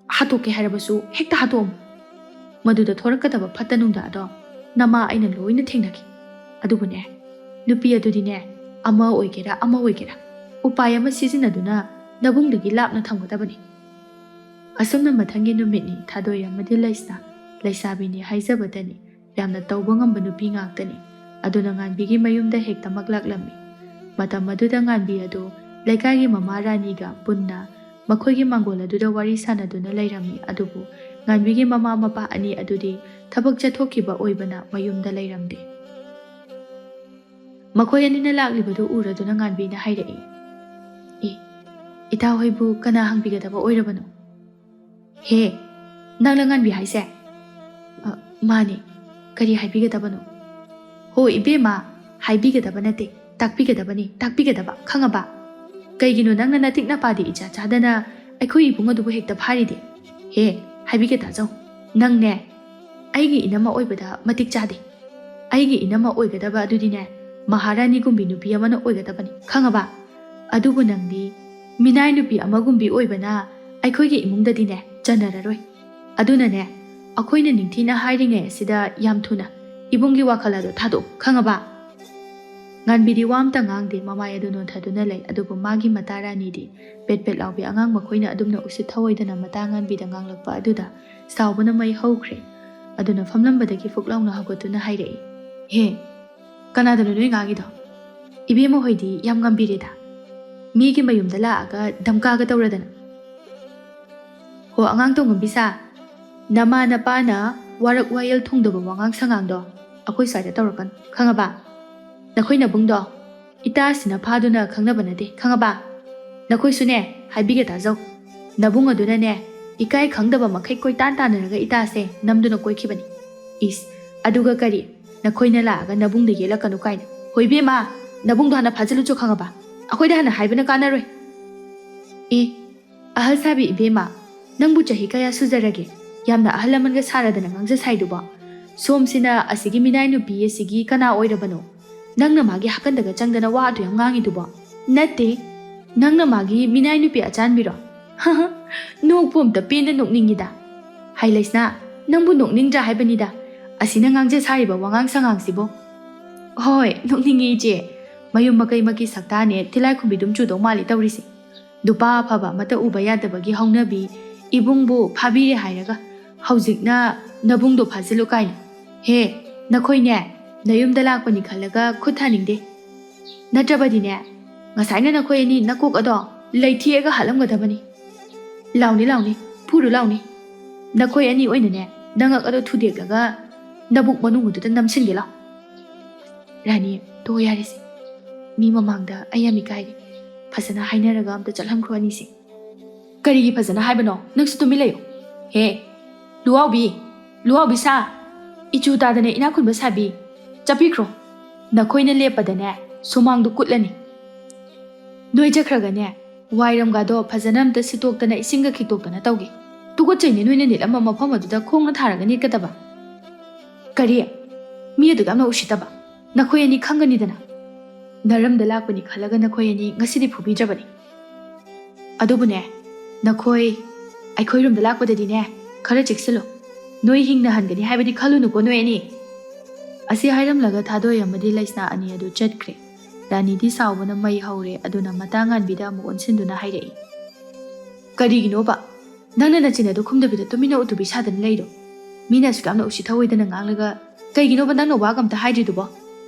ꯍꯥꯠꯇꯣꯛꯀꯦ ꯍꯥꯏꯔꯕꯁꯨ ꯍꯦꯛꯇ ꯍꯥꯠꯇꯣꯛꯑꯝꯃꯨ꯫ ꯃꯗꯨꯗ ꯊꯣꯔꯛꯀꯗꯕ ꯐꯠꯇ ꯅꯨꯡꯗ ꯑꯗꯣ ꯅꯃꯥ ꯑꯩꯅ ꯂꯣꯏꯅ ꯊꯦꯡꯅꯈꯤ꯫ ꯑꯗꯨꯕꯨꯅꯦ, ꯅꯨꯄꯤ ꯑꯗꯨꯗꯤꯅꯦ, ꯑꯃ ꯑꯣꯏꯒꯦꯔꯥ ꯑꯃ ꯑꯣꯏꯒꯦꯔꯥ, ꯎꯄꯥꯏ ꯑꯃ ꯁꯤꯖꯤꯟꯅꯗꯨꯅ ꯅꯕꯨꯡꯗꯒꯤ ꯂꯥꯞꯅ ꯊꯝꯒꯗꯕꯅꯤ꯫ ꯑꯁꯨꯝꯅ ꯃꯊꯪꯒꯤ ꯅꯨꯃꯤꯠꯅꯤ꯫ ꯊꯥꯗꯣꯏ ꯑꯃꯗꯤ ꯂꯩꯁꯅꯥ, ꯂꯩꯁꯥꯕꯤꯅꯤ ꯍꯥꯏꯖꯕꯇꯅꯤ, ꯌꯥꯝꯅ ꯇꯧꯕ ꯉꯝꯕ ꯅꯨꯄꯤ ꯉꯥꯛꯇꯅꯤ꯫ ꯑꯗꯨꯅ ꯉꯥꯟꯕꯤꯒꯤ ꯃꯌꯨꯝꯗ ꯍꯦꯛꯇꯃꯛ ꯂꯥꯛꯂꯝꯃꯤ꯫ ꯃꯇꯝ ꯑꯗꯨꯗ ꯉꯥꯟꯕꯤ ꯑꯗꯨ ꯂꯩꯀꯥꯏꯒꯤ ꯃꯃꯥ ꯔꯥꯅꯤꯒ ꯄꯨꯟꯅ ꯃꯈꯣꯏꯒꯤ ꯃꯥꯡꯒꯣꯜ ꯑꯗꯨꯗ ꯋꯥꯔꯤ ꯁꯥꯟꯅꯗꯨꯅ ꯂꯩꯔꯝꯃꯤ꯫ ꯑꯗꯨꯕꯨ ꯉꯥꯟꯕꯤꯒꯤ ꯃꯃꯥ ꯃꯄꯥ ꯑꯅꯤ ꯑꯗꯨꯗꯤ ꯊꯕꯛ ꯆꯠꯊꯣꯛꯈꯤꯕ ꯑꯣꯏꯕꯅ ꯃꯌꯨꯝꯗ ꯂꯩꯔꯝꯗꯦ꯫ ꯃꯈꯣꯏ ꯑꯅꯤꯅ ꯂꯥꯛꯂꯤꯕꯗꯨ ꯎꯔꯗꯨꯅ ꯉꯥꯟꯕꯤꯅ ꯍꯥꯏꯔꯛꯏ, "ꯑꯦ, ꯏꯇꯥ ꯍꯣꯏꯕꯨ ꯀꯅꯥ ꯍꯪꯕꯤꯒꯗꯕ ꯑꯣꯏꯔꯕꯅꯣ?" "ꯍꯦ, ꯅꯪꯂ ꯉꯥꯟꯕꯤ ꯍꯥꯏꯁꯦ?" "ꯑ, ꯃꯥꯅꯤ꯫ ꯀꯔꯤ ꯍꯥꯏꯕꯤꯒꯗꯕꯅꯣ?" "ꯍꯣ ꯏꯕꯦꯝꯃ, ꯍꯥꯏꯕꯤꯒꯗꯕ ꯅꯠꯇꯦ, ꯇꯥꯛꯄꯤꯒꯗꯕꯅꯤ, ꯇꯥꯛꯄꯤꯒꯗꯕ, ꯈꯪꯉꯕ? ꯀꯩꯒꯤꯅꯣ ꯅꯪꯅ ꯅꯇꯤꯛ ꯅꯄꯥꯗꯤ ꯏꯆꯥ ꯆꯥꯗꯅ ꯑꯩꯈꯣꯏ ꯏꯕꯨꯡ ꯑꯗꯨꯕꯨ ꯍꯦꯛꯇ ꯐꯥꯔꯤꯗꯤ? ꯍꯦ, ꯍꯥꯏꯕꯤꯒꯦ ꯇꯥꯖꯧ, ꯅꯪꯅꯦ, ꯑꯩꯒꯤ ꯏꯅꯝꯃ ꯑꯣꯏꯕꯗ ꯃꯇꯤꯛ ꯆꯥꯗꯦ꯫ ꯑꯩꯒꯤ ꯏꯅꯝꯃ ꯑꯣꯏꯒꯗꯕ ꯑꯗꯨꯗꯤꯅꯦ, ꯃꯍꯥꯔꯥꯅꯤꯒꯨꯝꯕꯤ ꯅꯨꯄꯤ ꯑꯃꯅ ꯑꯣꯏꯒꯗꯕꯅꯤ, ꯈꯪꯉꯕ? ꯑꯗꯨꯕꯨ ꯅꯪꯗꯤ ꯃꯤꯅꯥꯏ ꯅꯨꯄꯤ ꯑꯃꯒꯨꯝꯕꯤ ꯑꯣꯏꯕꯅ ꯑꯩꯈꯣꯏꯒꯤ ꯏꯃꯨꯡꯗꯗꯤꯅꯦ ꯆꯟꯅꯔꯔꯣꯏ꯫ ꯑꯗꯨꯅꯅꯦ, ꯑꯩꯈꯣꯏꯅ ꯅꯤꯡꯊꯤꯅ ꯍꯥꯏꯔꯤꯉꯩ ꯑꯁꯤꯗ ꯌꯥꯝ ꯊꯨꯅ ꯏꯕꯨꯡꯒꯤ ꯋꯥꯈꯜ ꯑꯗꯣ ꯊꯥꯗꯣꯛꯎ, ꯈꯪꯉꯕ? ꯉꯥꯟꯕꯤꯗꯤ ꯋꯥ ꯑꯝꯇ ꯉꯥꯡꯗꯦ, ꯃꯃꯥꯏ ꯑꯗꯨ ꯅꯣꯟꯊꯗꯨꯅ ꯂꯩ꯫ ꯑꯗꯨꯕꯨ ꯃꯥꯒꯤ ꯃꯇꯥ ꯔꯥꯅꯤꯗꯤ ꯄꯦꯠ ꯄꯦꯠ ꯂꯥꯎꯕꯤ ꯑꯉꯥꯡ ꯃꯈꯣꯏꯅ ꯑꯗꯨꯝꯅ ꯎꯁꯤꯠ ꯊꯑꯣꯏꯗꯅ ꯃꯇꯥ ꯉꯥꯟꯕꯤꯗ ꯉꯥꯡꯂꯛꯄ ꯑꯗꯨꯗ ꯁꯥꯎꯕꯅ ꯃꯩ ꯍꯧꯈ꯭ꯔꯦ꯫ ꯑꯗꯨꯅ ꯐꯝꯂꯝꯕꯗꯒꯤ ꯐꯨꯛ ꯂꯥꯎꯅ ꯍꯧꯒꯠꯇꯨꯅ ꯍꯥꯏꯔꯛꯏ, "ꯍꯦ, ꯀꯅꯥꯗꯅꯣ ꯅꯣꯏ ꯉꯥꯡꯉꯤꯗꯣ? ꯏꯕꯦꯝꯃ ꯍꯣꯏꯗꯤ ꯌꯥꯝ ꯉꯝꯕꯤꯔꯦꯗ꯫ ꯃꯤꯒꯤ ꯃꯌꯨꯝꯗ ꯂꯥꯛꯑꯒ ꯙꯝꯀꯥꯒ ꯇꯧꯔꯗꯅ꯫ ꯍꯣ, ꯑꯉꯥꯡ ꯇꯣꯡꯉꯝꯕꯤ ꯁꯥ, ꯅꯃꯥ ꯅꯄꯥꯅ ꯋꯥꯔꯛ ꯋꯥꯌꯦꯜ ꯊꯣꯡꯗꯕ ꯋꯥꯉꯥꯡ ꯁꯉꯥꯡꯗꯣ ꯑꯩꯈꯣꯏ ꯁ꯭ꯋꯥꯏꯗ ꯇꯧꯔꯛꯀꯅꯨ, ꯈꯪꯉꯕ? ꯅꯈꯣꯏ ꯅꯕꯨꯡꯗꯣ ꯏꯇꯥꯁꯤꯅ ꯐꯥꯗꯨꯅ ꯈꯪꯅꯕ ꯅꯠꯇꯦ, ꯈꯪꯉꯕ? ꯅꯈꯣꯏꯁꯨꯅꯦ, ꯍꯥꯏꯕꯤꯒꯦ ꯇꯥꯖꯧ꯫ ꯅꯕꯨꯡ ꯑꯗꯨꯅꯅꯦ, ꯏꯀꯥꯏ ꯈꯪꯗꯕ ꯃꯈꯩ ꯀꯣꯏꯇꯥꯟ ꯇꯥꯟꯅꯔꯒ ꯏꯇꯥꯁꯦ ꯅꯝꯗꯨꯅ ꯀꯣꯏꯈꯤꯕꯅꯤ꯫ ꯏꯁ, ꯑꯗꯨꯒ ꯀꯔꯤ, ꯅꯈꯣꯏꯅ ꯂꯥꯛꯑꯒ ꯅꯕꯨꯡꯗ ꯌꯦꯠꯂꯛꯀꯅꯨ ꯀꯥꯏꯅ꯫ ꯍꯣꯏ ꯏꯕꯦꯝꯃ, ꯅꯕꯨꯡꯗꯣ ꯍꯥꯟꯅ ꯐꯥꯖꯤꯜꯂꯨꯆꯣ, ꯈꯪꯉꯕ? ꯑꯩꯈꯣꯏꯗ ꯍꯥꯟꯅ ꯍꯥꯏꯕꯅ ꯀꯥꯟꯅꯔꯣꯏ꯫ ꯑꯦ, ꯑꯍꯜ ꯁꯥꯕꯤ ꯏꯕꯦꯝꯃ, ꯅꯪꯕꯨ ꯆꯍꯤ ꯀꯌꯥ ꯁꯨꯖꯔꯒꯦ? ꯌꯥꯝꯅ ꯑꯍꯜ ꯂꯃꯟꯒ ꯁꯥꯔꯗꯅ ꯉꯥꯡꯖ ꯁꯥꯏꯗꯨꯕꯣ? ꯁꯣꯝꯁꯤꯅ ꯑꯁꯤꯒꯤ ꯃꯤꯅꯥꯏ ꯅꯨꯄꯤ ꯑꯁꯤꯒꯤ ꯀꯅꯥ ꯑꯣꯏꯔꯕꯅꯣ? ꯅꯪꯅ ꯃꯥꯒꯤ ꯍꯥꯀꯟꯗꯒ ꯆꯪꯗꯅ ꯋꯥ ꯑꯗꯨ ꯌꯥꯝ ꯉꯥꯡꯉꯤꯗꯨꯕꯣ? ꯅꯠꯇꯦ, ꯅꯪꯅ ꯃꯥꯒꯤ ꯃꯤꯅꯥꯏ ꯅꯨꯄꯤ ꯑꯆꯥꯟꯕꯤꯔꯣ? ꯅꯣꯛꯄ ꯑꯝꯇ ꯄꯦꯟꯗ ꯅꯣꯛꯅꯤꯡꯉꯤꯗ꯫ ꯍꯩ ꯂꯩꯁꯅꯥ, ꯅꯪꯕꯨ ꯅꯣꯛꯅꯤꯡꯗ꯭ꯔꯥ ꯍꯥꯏꯕꯅꯤꯗ, ꯑꯁꯤꯅ ꯉꯥꯡꯖ ꯁꯥꯔꯤꯕ ꯋꯥꯉꯥꯡ ꯁꯉꯥꯡꯁꯤꯕꯣ꯫ ꯍꯣꯏ, ꯅꯣꯛꯅꯤꯡꯉꯤ ꯏꯆꯦ꯫ ꯃꯌꯨꯝ ꯃꯀꯩ ꯃꯀꯤ ꯁꯛꯇꯥꯅꯦ, ꯇꯤꯂꯥꯏꯈꯨꯝꯕꯤꯗꯨꯝ ꯆꯨꯗꯧ ꯃꯥꯜꯂꯤ ꯇꯧꯔꯤꯁꯦ꯫ ꯅꯨꯄꯥ ꯑꯐꯕ ꯑꯃꯠꯇ ꯎꯕ ꯌꯥꯗꯕꯒꯤ ꯍꯧꯅꯕꯤ, ꯏꯕꯨꯡꯕꯨ ꯐꯥꯕꯤꯔꯦ ꯍꯥꯏꯔꯒ ꯍꯧꯖꯤꯛꯅ ꯅꯕꯨꯡꯗꯣ ꯐꯥꯖꯤꯜꯂꯨ ꯀꯥꯏꯅ꯫ ꯍꯦ, ꯅꯈꯣꯏꯅꯦ, ꯅꯌꯨꯝꯗ ꯂꯥꯛꯄꯅꯤ ꯈꯜꯂꯒ ꯈꯨꯠ ꯊꯥꯅꯤꯡꯗꯦ꯫ ꯅꯠꯇ꯭ꯔꯕꯗꯤꯅꯦ, ꯉꯁꯥꯏꯅ ꯅꯈꯣꯏ ꯑꯅꯤ ꯅꯀꯣꯛ ꯑꯗꯣ ꯂꯩꯊꯦꯛꯑꯒ ꯍꯥꯠꯂꯝꯒꯗꯕꯅꯤ꯫ ꯂꯥꯎꯅꯤ, ꯂꯥꯎꯅꯤ, ꯐꯨꯔꯨ ꯂꯥꯎꯅꯤ꯫ ꯅꯈꯣꯏ ꯑꯅꯤ ꯑꯣꯏꯅꯅꯦ, ꯅꯉꯛ ꯑꯗꯣ ꯊꯨꯗꯦꯛꯂꯒ ꯅꯕꯨꯛ ꯃꯅꯨꯡ ꯑꯗꯨꯗ ꯅꯝꯁꯤꯟꯒꯦ ꯂꯥꯎ꯫ ꯔꯥꯅꯤ, ꯇꯣꯛꯑꯣ ꯌꯥꯔꯦꯁꯦ꯫ ꯃꯤ ꯃꯃꯥꯡꯗ ꯑꯩ ꯌꯥꯝ ꯏꯀꯥꯏꯔꯦ꯫ ꯐꯖꯅ ꯍꯥꯏꯅꯔꯒ ꯑꯝꯇ ꯆꯠꯍꯟꯈ꯭ꯔꯣ ꯑꯅꯤꯁꯦ꯫ ꯀꯔꯤꯒꯤ ꯐꯖꯅ ꯍꯥꯏꯕꯅꯣ? ꯅꯪꯁꯨ ꯇꯨꯃꯤꯟ ꯂꯩꯌꯨ꯫ ꯍꯦ, ꯂꯨꯋꯥꯎꯕꯤ, ꯂꯨꯋꯥꯎꯕꯤ ꯁꯥ, ꯏꯆꯨ ꯇꯥꯗꯅ ꯏꯅꯥꯛ ꯈꯨꯟꯕ ꯁꯥꯕꯤ, ꯆꯠꯄꯤꯈ꯭ꯔꯣ꯫ ꯅꯈꯣꯏꯅ ꯂꯦꯞꯄꯗꯅꯦ, ꯁꯨꯃꯥꯡꯗꯨ ꯀꯨꯠꯂꯅꯤ꯫ ꯅꯣꯏ ꯆꯠꯈ꯭ꯔꯒꯅꯦ, ꯋꯥꯏꯔꯝꯒꯗꯣ ꯐꯖꯅ ꯑꯝꯇ ꯁꯤꯠꯇꯣꯛꯇꯅ ꯏꯁꯤꯡꯒ ꯈꯤꯛꯇꯣꯛꯇꯅ ꯇꯧꯒꯦ꯫ ꯇꯨꯀꯠꯆꯩꯅꯦ ꯅꯣꯏꯅ ꯅꯤꯠꯂꯝꯕ ꯃꯐꯝ ꯑꯗꯨꯗ ꯈꯣꯡꯅ ꯊꯥꯔꯒ ꯅꯤꯠꯀꯗꯕ꯫ "ꯀꯔꯤ? ꯃꯤ ꯑꯗꯨꯛ ꯌꯥꯝꯅ ꯎꯁꯤꯠꯇꯕ? ꯅꯈꯣꯏ ꯑꯅꯤ ꯈꯪꯒꯅꯤꯗꯅ꯫ ꯅꯔꯝꯗ ꯂꯥꯛꯄꯅꯤ ꯈꯜꯂꯒ ꯅꯈꯣꯏ ꯑꯅꯤ ꯉꯁꯤꯗꯤ ꯐꯨꯕꯤꯗ꯭ꯔꯕꯅꯤ꯫ ꯑꯗꯨꯕꯨꯅꯦ, ꯅꯈꯣꯏ ꯑꯩꯈꯣꯏ ꯔꯨꯝꯗ ꯂꯥꯛꯄꯗꯗꯤꯅꯦ, ꯈꯔ ꯆꯦꯛꯁꯤꯜꯂꯨ꯫ ꯅꯣꯏ ꯍꯤꯡꯅ ꯍꯟꯒꯅꯤ ꯍꯥꯏꯕꯗꯤ ꯈꯜꯂꯨꯅꯨꯀꯣ ꯅꯣꯏ ꯑꯅꯤ"꯫ ꯑꯁꯤ ꯍꯥꯏꯔꯝꯂꯒ ꯊꯥꯗꯣꯏ ꯑꯃꯗꯤ ꯂꯩꯁꯅꯥ ꯑꯅꯤ ꯑꯗꯨ ꯆꯠꯈ꯭ꯔꯦ꯫ ꯔꯥꯅꯤꯗꯤ ꯁꯥꯎꯕꯅ ꯃꯩ ꯍꯧꯔꯦ, ꯑꯗꯨꯅ ꯃꯇꯥ ꯉꯥꯟꯕꯤꯗ ꯑꯃꯨꯛ ꯑꯣꯟꯁꯤꯟꯗꯨꯅ ꯍꯥꯏꯔꯛꯏ, "ꯀꯔꯤꯒꯤꯅꯣꯕ? ꯅꯪꯅ ꯅꯆꯤꯟ ꯑꯗꯨ ꯈꯨꯝꯗꯕꯤꯗ ꯇꯨꯃꯤꯟꯅ ꯎꯇꯨꯕꯤ ꯁꯥꯗꯅ ꯂꯩꯔꯣ? ꯃꯤꯅ ꯑꯁꯨꯛ ꯌꯥꯝꯅ ꯎꯁꯤꯠ ꯊꯑꯣꯏꯗꯅ ꯉꯥꯡꯂꯒ ꯀꯩꯒꯤꯅꯣꯕ ꯅꯪꯅ ꯋꯥꯒ ꯑꯝꯇ ꯍꯥꯏꯗ꯭ꯔꯤꯗꯨꯕꯣ?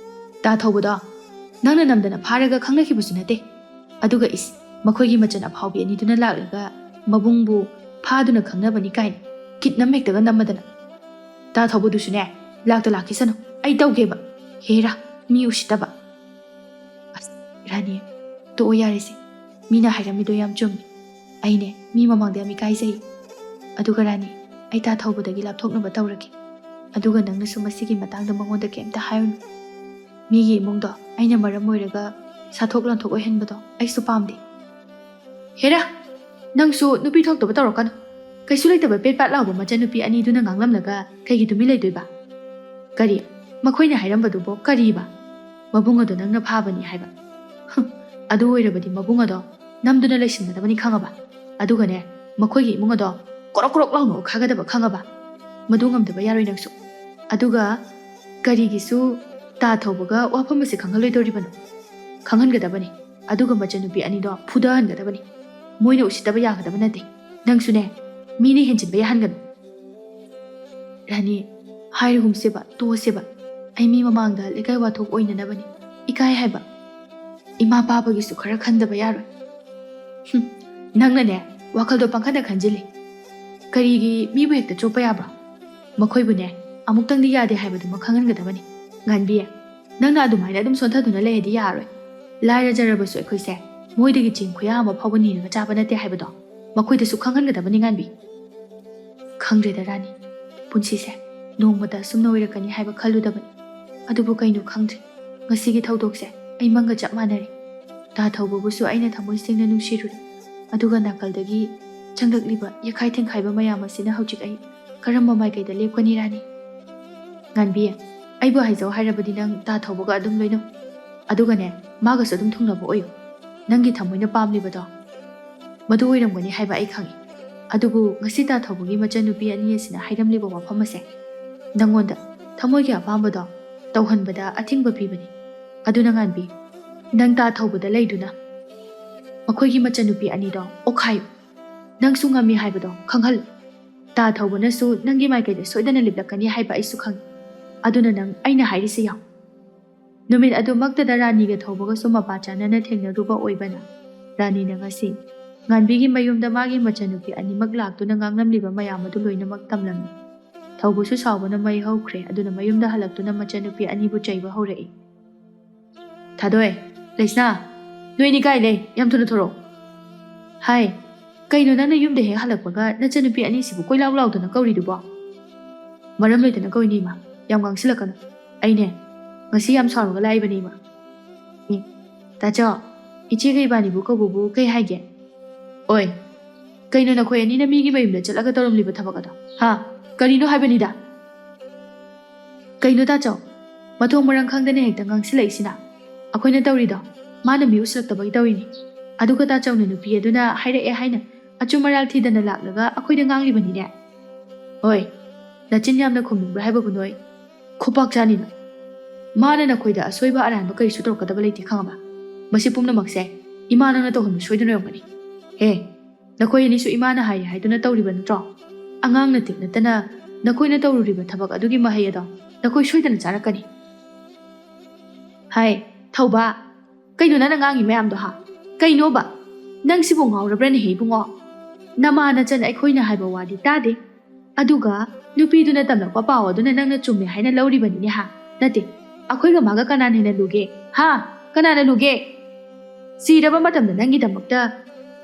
ꯇꯥ ꯊꯧꯕꯗꯣ ꯅꯪꯅ ꯅꯝꯗꯅ ꯐꯥꯔꯒ ꯈꯪꯅꯈꯤꯕꯁꯨ ꯅꯠꯇꯦ꯫ ꯑꯗꯨꯒ ꯏꯁ, ꯃꯈꯣꯏꯒꯤ ꯃꯆꯟ ꯑꯐꯥꯎꯕꯤ ꯑꯅꯤꯗꯨꯅ ꯂꯥꯛꯂꯒ ꯃꯕꯨꯡꯕꯨ ꯐꯥꯗꯨꯅ ꯈꯪꯅꯕꯅꯤ ꯀꯥꯏꯅ ꯀꯤꯠꯅꯝ ꯍꯦꯛꯇꯒ ꯅꯝꯃꯗꯅ꯫ ꯇꯥ ꯊꯧꯕꯗꯨꯁꯨꯅꯦ, ꯂꯥꯛꯇ ꯂꯥꯛꯈꯤꯁꯅꯨ, ꯑꯩ ꯇꯧꯒꯦꯕ꯫ ꯍꯦꯔꯥ, ꯃꯤ ꯎꯁꯤꯠꯇꯕ꯫ ꯑꯁ, ꯔꯥꯅꯤ, ꯇꯣꯛꯑꯣ ꯌꯥꯔꯦꯁꯦ꯫ ꯃꯤꯅ ꯍꯥꯏꯔꯝꯃꯤꯗꯣ ꯌꯥꯝ ꯆꯨꯝꯃꯤ꯫ ꯑꯩꯅꯦ, ꯃꯤ ꯃꯃꯥꯡꯗ ꯌꯥꯝ ꯏꯀꯥꯏꯖꯩ꯫ ꯑꯗꯨꯒ ꯔꯥꯅꯤ, ꯑꯩ ꯇꯥ ꯊꯧꯕꯗꯒꯤ ꯂꯥꯞꯊꯣꯛꯅꯕ ꯇꯧꯔꯒꯦ꯫ ꯑꯗꯨꯒ ꯅꯪꯅꯁꯨ ꯃꯁꯤꯒꯤ ꯃꯇꯥꯡꯗ ꯃꯉꯣꯟꯗ ꯀꯩꯝꯇ ꯍꯥꯏꯔꯨꯅꯨ꯫ ꯃꯤꯒꯤ ꯏꯃꯨꯡꯗꯣ ꯑꯩꯅ ꯃꯔꯝ ꯑꯣꯏꯔꯒ ꯁꯥꯊꯣꯛ ꯂꯥꯟꯊꯣꯛ ꯑꯣꯏꯍꯟꯕꯗꯣ ꯑꯩꯁꯨ ꯄꯥꯝꯗꯦ꯫ ꯍꯦꯔꯥ, ꯅꯪꯁꯨ ꯅꯨꯄꯤ ꯊꯣꯛꯇꯕ ꯇꯧꯔꯛꯀꯅꯨ꯫ ꯀꯩꯁꯨ ꯂꯩꯇꯕ ꯄꯦꯠ ꯄꯥꯠ ꯂꯥꯎꯕ ꯃꯆꯟꯅꯨꯄꯤ ꯑꯅꯤꯗꯨꯅ ꯉꯥꯡꯂꯝꯂꯒ ꯀꯩꯒꯤ ꯇꯨꯃꯤꯟ ꯂꯩꯗꯣꯏꯕ? ꯀꯔꯤ? ꯃꯈꯣꯏꯅ ꯍꯥꯏꯔꯝꯕꯗꯨꯕꯣ ꯀꯔꯤꯕ? ꯃꯕꯨꯡ ꯑꯗꯣ ꯅꯪꯅ ꯐꯥꯕꯅꯤ ꯍꯥꯏꯕ? ꯍꯨꯝ, ꯑꯗꯨ ꯑꯣꯏꯔꯕꯗꯤ ꯃꯕꯨꯡ ꯑꯗꯣ ꯅꯝꯗꯨꯅ ꯂꯩꯁꯤꯟꯒꯗꯕꯅꯤ ꯈꯪꯉꯕ? ꯑꯗꯨꯒꯅꯦ, ꯃꯈꯣꯏꯒꯤ ꯏꯃꯨꯡ ꯑꯗꯣ ꯀ꯭ꯔꯣꯛ ꯀ꯭ꯔꯣꯛ ꯂꯥꯎꯅ ꯑꯣꯛꯈꯥꯒꯗꯕ ꯈꯪꯉꯕ? ꯃꯗꯨ ꯉꯝꯗꯕ ꯌꯥꯔꯣꯏ ꯅꯪꯁꯨ꯫ ꯑꯗꯨꯒ ꯀꯔꯤꯒꯤꯁꯨ ꯇꯥ ꯊꯧꯕꯒ ꯋꯥꯐꯝ ꯑꯁꯤ ꯈꯪꯍꯜꯂꯣꯏꯗꯧꯔꯤꯕꯅꯣ? ꯈꯪꯍꯟꯒꯗꯕꯅꯤ꯫ ꯑꯗꯨꯒ ꯃꯆꯟꯅꯨꯄꯤ ꯑꯅꯤꯗꯣ ꯐꯨꯗꯍꯟꯒꯗꯕꯅꯤ꯫ ꯃꯣꯏꯅ ꯎꯁꯤꯠꯇꯕ ꯌꯥꯒꯗꯕ ꯅꯠꯇꯦ꯫ ꯅꯪꯁꯨꯅꯦ, ꯃꯤꯅ ꯍꯦꯟꯖꯤꯟꯕ ꯌꯥꯍꯟꯒꯅꯨ꯫ ꯔꯥꯅꯤ, ꯍꯥꯏꯔꯒꯨꯝꯁꯦꯕ, ꯇꯣꯛꯑꯁꯦꯕ꯫ ꯑꯩ ꯃꯤ ꯃꯃꯥꯡꯗ ꯂꯩꯀꯥꯏ ꯋꯥꯊꯣꯛ ꯑꯣꯏꯅꯅꯕꯅꯤ꯫ ꯏꯀꯥꯏ ꯍꯥꯏꯕ꯫ ꯏꯃꯥ ꯄꯥꯕꯒꯤꯁꯨ ꯈꯔ ꯈꯟꯗꯕ ꯌꯥꯔꯣꯏ꯫ ꯍꯨꯝ, ꯅꯪꯅꯅꯦ, ꯋꯥꯈꯜꯗꯣ ꯄꯪꯈꯟꯗ ꯈꯟꯖꯤꯜꯂꯤ꯫ ꯀꯔꯤꯒꯤ ꯃꯤꯕꯨ ꯍꯦꯛꯇ ꯆꯣꯞꯄ ꯌꯥꯕ꯭ꯔꯣ? ꯃꯈꯣꯏꯕꯨꯅꯦ, ꯑꯃꯨꯛꯇꯪꯗꯤ ꯌꯥꯗꯦ ꯍꯥꯏꯕꯗꯨꯃ ꯈꯪꯍꯟꯒꯗꯕꯅꯤ꯫ ꯉꯥꯟꯕꯤ, ꯅꯪꯅ ꯑꯗꯨꯃꯥꯏꯅ ꯑꯗꯨꯝ ꯁꯣꯟꯊꯗꯨꯅ ꯂꯩꯔꯗꯤ ꯌꯥꯔꯣꯏ꯫ ꯂꯥꯏꯔꯖꯔꯕꯁꯨ ꯑꯩꯈꯣꯏꯁꯦ ꯃꯣꯏꯗꯒꯤ ꯆꯦꯡ ꯈꯨꯌꯥ ꯑꯃ ꯐꯥꯎꯕ ꯅꯤꯔꯒ ꯆꯥꯕ ꯅꯠꯇꯦ ꯍꯥꯏꯕꯗꯣ ꯃꯈꯣꯏꯗꯁꯨ ꯈꯪꯍꯟꯒꯗꯕꯅꯤ, ꯉꯥꯟꯕꯤ꯫ ꯈꯪꯗ꯭ꯔꯦꯗ ꯔꯥꯅꯤ, ꯄꯨꯟꯁꯤꯁꯦ ꯅꯣꯡꯃꯇ ꯑꯁꯨꯝꯅ ꯑꯣꯏꯔꯛꯀꯅꯤ ꯍꯥꯏꯕ ꯈꯜꯂꯨꯗꯕꯅꯤ꯫ ꯑꯗꯨꯕꯨ ꯀꯩꯅꯣ ꯈꯪꯗ꯭ꯔꯦ, ꯉꯁꯤꯒꯤ ꯊꯧꯗꯣꯛꯁꯦ ꯑꯩ ꯃꯪꯒ ꯆꯞ ꯃꯥꯟꯅꯔꯦ꯫ ꯇꯥ ꯊꯧꯕꯕꯨꯁꯨ ꯑꯩꯅ ꯊꯃꯣꯏ ꯁꯦꯡꯅ ꯅꯨꯡꯁꯤꯔꯨꯔꯦ꯫ ꯑꯗꯨꯒ ꯅꯥꯀꯜꯗꯒꯤ ꯆꯪꯂꯛꯂꯤꯕ ꯌꯦꯛꯈꯥꯏ ꯊꯤꯡꯈꯥꯏꯕ ꯃꯌꯥꯝ ꯑꯁꯤꯅ ꯍꯧꯖꯤꯛ ꯑꯩ ꯀꯔꯝꯕ ꯃꯥꯏꯀꯩꯗ ꯂꯦꯞꯀꯅꯤ, ꯔꯥꯅꯤ? ꯉꯥꯟꯕꯤ, ꯑꯩꯕꯨ ꯍꯥꯏꯖꯧ ꯍꯥꯏꯔꯕꯗꯤ ꯅꯪ ꯇꯥ ꯊꯧꯕꯒ ꯑꯗꯨꯝ ꯂꯣꯏꯅꯧ꯫ ꯑꯗꯨꯒꯅꯦ, ꯃꯥꯒꯁꯨ ꯑꯗꯨꯝ ꯊꯨꯡꯅꯕ ꯑꯣꯏꯌꯨ꯫ ꯅꯪꯒꯤ ꯊꯃꯣꯏꯅ ꯄꯥꯝꯂꯤꯕꯗꯣ ꯃꯗꯨ ꯑꯣꯏꯔꯝꯒꯅꯤ ꯍꯥꯏꯕ ꯑꯩ ꯈꯪꯏ꯫ ꯑꯗꯨꯕꯨ ꯉꯁꯤ ꯇꯥ ꯊꯧꯕꯒꯤ ꯃꯆꯟꯅꯨꯄꯤ ꯑꯅꯤ ꯑꯁꯤꯅ ꯍꯥꯏꯔꯝꯂꯤꯕ ꯋꯥꯐꯝ ꯑꯁꯦ ꯅꯪꯉꯣꯟꯗ ꯊꯃꯣꯏꯒꯤ ꯑꯄꯥꯝꯕꯗꯣ ꯇꯧꯍꯟꯕꯗ ꯑꯊꯤꯡꯕ ꯄꯤꯕꯅꯤ꯫ ꯑꯗꯨꯅ ꯉꯥꯟꯕꯤ, ꯅꯪ ꯇꯥ ꯊꯧꯕꯗ ꯂꯩꯗꯨꯅ ꯃꯈꯣꯏꯒꯤ ꯃꯆꯟꯅꯨꯄꯤ ꯑꯅꯤꯗꯣ ꯑꯣꯛꯈꯥꯏꯌꯨ꯫ ꯅꯪꯁꯨ ꯉꯝꯃꯤ ꯍꯥꯏꯕꯗꯣ ꯈꯪꯍꯜꯂꯨ꯫ ꯇꯥ ꯊꯧꯕꯅꯁꯨ ꯅꯪꯒꯤ ꯃꯥꯏꯀꯩꯗ ꯁꯣꯏꯗꯅ ꯂꯤꯞꯂꯛꯀꯅꯤ ꯍꯥꯏꯕ ꯑꯩꯁꯨ ꯈꯪꯏ꯫ ꯑꯗꯨꯅ ꯅꯪ ꯑꯩꯅ ꯍꯥꯏꯔꯤꯁꯤ ꯌꯥꯎ꯫ ꯅꯨꯃꯤꯠ ꯑꯗꯨꯃꯛꯇꯗ ꯔꯥꯅꯤꯒ ꯊꯧꯕꯒꯁꯨ ꯃꯄꯥ ꯆꯥꯅꯅ ꯊꯦꯡꯅꯔꯨꯕ ꯑꯣꯏꯕꯅ, ꯔꯥꯅꯤꯅ ꯉꯁꯤ ꯉꯥꯟꯕꯤꯒꯤ ꯃꯌꯨꯝꯗ ꯃꯥꯒꯤ ꯃꯆꯟꯅꯨꯄꯤ ꯑꯅꯤꯃꯛ ꯂꯥꯛꯇꯨꯅ ꯉꯥꯡꯂꯝꯂꯤꯕ ꯃꯌꯥꯝ ꯑꯗꯨ ꯂꯣꯏꯅꯃꯛ ꯇꯝꯂꯝꯃꯤ꯫ ꯊꯧꯕꯁꯨ ꯁꯥꯎꯕꯅ ꯃꯩ ꯍꯧꯈ꯭ꯔꯦ꯫ ꯑꯗꯨꯅ ꯃꯌꯨꯝꯗ ꯍꯜꯂꯛꯇꯨꯅ ꯃꯆꯟꯅꯨꯄꯤ ꯑꯅꯤꯕꯨ ꯆꯩꯕ ꯍꯧꯔꯛꯏ꯫ "ꯊꯥꯗꯣꯏ, ꯂꯩꯁꯅꯥ, ꯅꯣꯏꯅꯤ ꯀꯥꯏ ꯂꯩ? ꯌꯥꯝ ꯊꯨꯅ ꯊꯣꯔꯛꯑꯣ꯫" "ꯍꯥꯏ, ꯀꯩꯅꯣ ꯅꯪꯅ ꯌꯨꯝꯗ ꯍꯦꯛ ꯍꯜꯂꯛꯄꯒ ꯅꯆꯟꯅꯨꯄꯤ ꯑꯅꯤꯁꯤꯕꯨ ꯀꯣꯏꯂꯥꯎ ꯂꯥꯎꯗꯅ ꯀꯧꯔꯤꯗꯨꯕꯣ?" "ꯃꯔꯝ ꯂꯩꯇꯅ ꯀꯧꯏꯅꯦ ꯏꯃꯥ, ꯌꯥꯝ ꯉꯥꯡꯁꯤꯜꯂꯛꯀꯅꯨ꯫ ꯑꯩꯅꯦ, ꯉꯁꯤ ꯌꯥꯝ ꯁꯥꯎꯔꯒ ꯂꯥꯛꯏꯕꯅꯦ ꯏꯃꯥ꯫" "ꯑꯦ, ꯇꯥꯆꯧ, ꯏꯆꯦꯒ ꯏꯕꯥꯅꯤꯕꯨ ꯀꯧꯕꯕꯨ ꯀꯩ ꯍꯥꯏꯒꯦ?" "ꯑꯣꯏ, ꯀꯩꯅꯣ ꯅꯈꯣꯏ ꯑꯅꯤꯅ ꯃꯤꯒꯤ ꯃꯌꯨꯝꯗ ꯆꯠꯂꯒ ꯇꯧꯔꯝꯂꯤꯕ ꯊꯕꯛ ꯑꯗꯣ? ꯍꯥ? ꯀꯔꯤꯅꯣ ꯍꯥꯏꯕꯅꯤꯗ?" "ꯀꯩꯅꯣ ꯇꯥꯆꯧ, ꯃꯊꯣꯡ ꯃꯔꯝ ꯈꯪꯗꯅ ꯍꯦꯛꯇ ꯉꯥꯡꯁꯤꯜꯂꯛꯏꯁꯤꯅ? ꯑꯩꯈꯣꯏꯅ ꯇꯧꯔꯤꯗꯣ ꯃꯥꯅ ꯃꯤ ꯎꯁꯤꯜꯂꯛꯇꯕꯒꯤ ꯇꯧꯔꯤꯅꯤ꯫ ꯑꯗꯨꯒ ꯇꯥꯆꯧꯅ ꯅꯨꯄꯤ ꯑꯗꯨꯅ ꯍꯥꯏꯔꯛꯑꯦ ꯍꯥꯏꯅ ꯑꯆꯨꯝ ꯑꯔꯥꯜ ꯊꯤꯗꯅ ꯂꯥꯛꯂꯒ ꯑꯩꯈꯣꯏꯗ ꯉꯥꯡꯂꯤꯕꯅꯤꯅꯦ꯫ ꯍꯣꯏ, ꯅꯆꯤꯟ ꯌꯥꯝꯅ ꯈꯨꯝꯅꯤꯡꯕ꯭ꯔꯥ ꯍꯥꯏꯕꯕꯨ ꯅꯣꯏ? ꯈꯨꯄꯥꯛ ꯆꯥꯅꯤꯅ꯫ ꯃꯥꯅ ꯅꯈꯣꯏꯗ ꯑꯁꯣꯏꯕ ꯑꯔꯥꯟꯕ ꯀꯔꯤꯁꯨ ꯇꯧꯔꯛꯀꯗꯕ ꯂꯩꯇꯦ, ꯈꯪꯉꯕ? ꯃꯁꯤ ꯄꯨꯝꯅꯃꯛꯁꯦ ꯏꯃꯥ ꯅꯪꯅ ꯇꯧꯍꯟꯕ ꯁꯣꯏꯗꯅ ꯑꯣꯏꯔꯝꯒꯅꯤ꯫ ꯍꯦ, ꯅꯈꯣꯏ ꯑꯅꯤꯁꯨ ꯏꯃꯥꯅ ꯍꯥꯏꯔꯦ ꯍꯥꯏꯗꯨꯅ ꯇꯧꯔꯤꯕ ꯅꯠꯇ꯭ꯔꯣ? ꯑꯉꯥꯡ ꯅꯇꯦꯛ ꯅꯠꯇꯅ ꯅꯈꯣꯏꯅ ꯇꯧꯔꯨꯔꯤꯕ ꯊꯕꯛ ꯑꯗꯨꯒꯤ ꯃꯍꯩ ꯑꯗꯣ ꯅꯈꯣꯏ ꯁꯣꯏꯗꯅ ꯆꯥꯔꯛꯀꯅꯤ꯫" "ꯍꯥꯏ, ꯊꯧꯕ, ꯀꯩꯅꯣ ꯅꯪꯅ ꯉꯥꯡꯉꯤ ꯃꯌꯥꯝꯗꯣ, ꯍꯥ? ꯀꯩꯅꯣꯕ? ꯅꯪ ꯁꯤꯕꯨ ꯉꯥꯎꯔꯕ꯭ꯔꯅꯦꯍꯦ ꯏꯕꯨꯡꯉꯣ? ꯅꯃꯥ ꯅꯆꯟ ꯑꯩꯈꯣꯏꯅ ꯍꯥꯏꯕ ꯋꯥꯗꯤ ꯇꯥꯗꯦ꯫ ꯑꯗꯨꯒ ꯅꯨꯄꯤꯗꯨꯅ ꯇꯝꯂꯛꯄ ꯄꯥꯎ ꯑꯗꯨꯅ ꯅꯪꯅ ꯆꯨꯝꯃꯦ ꯍꯥꯏꯅ ꯂꯧꯔꯤꯕꯅꯤꯅꯦ, ꯍꯥ? ꯅꯠꯇꯦ, ꯑꯩꯈꯣꯏꯒ ꯃꯥꯒ ꯀꯅꯥꯅ ꯍꯦꯟꯅ ꯂꯨꯒꯦ? ꯍꯥ? ꯀꯅꯥꯅ ꯂꯨꯒꯦ? ꯁꯤꯔꯕ ꯃꯇꯝꯗ ꯅꯪꯒꯤꯗꯃꯛꯇ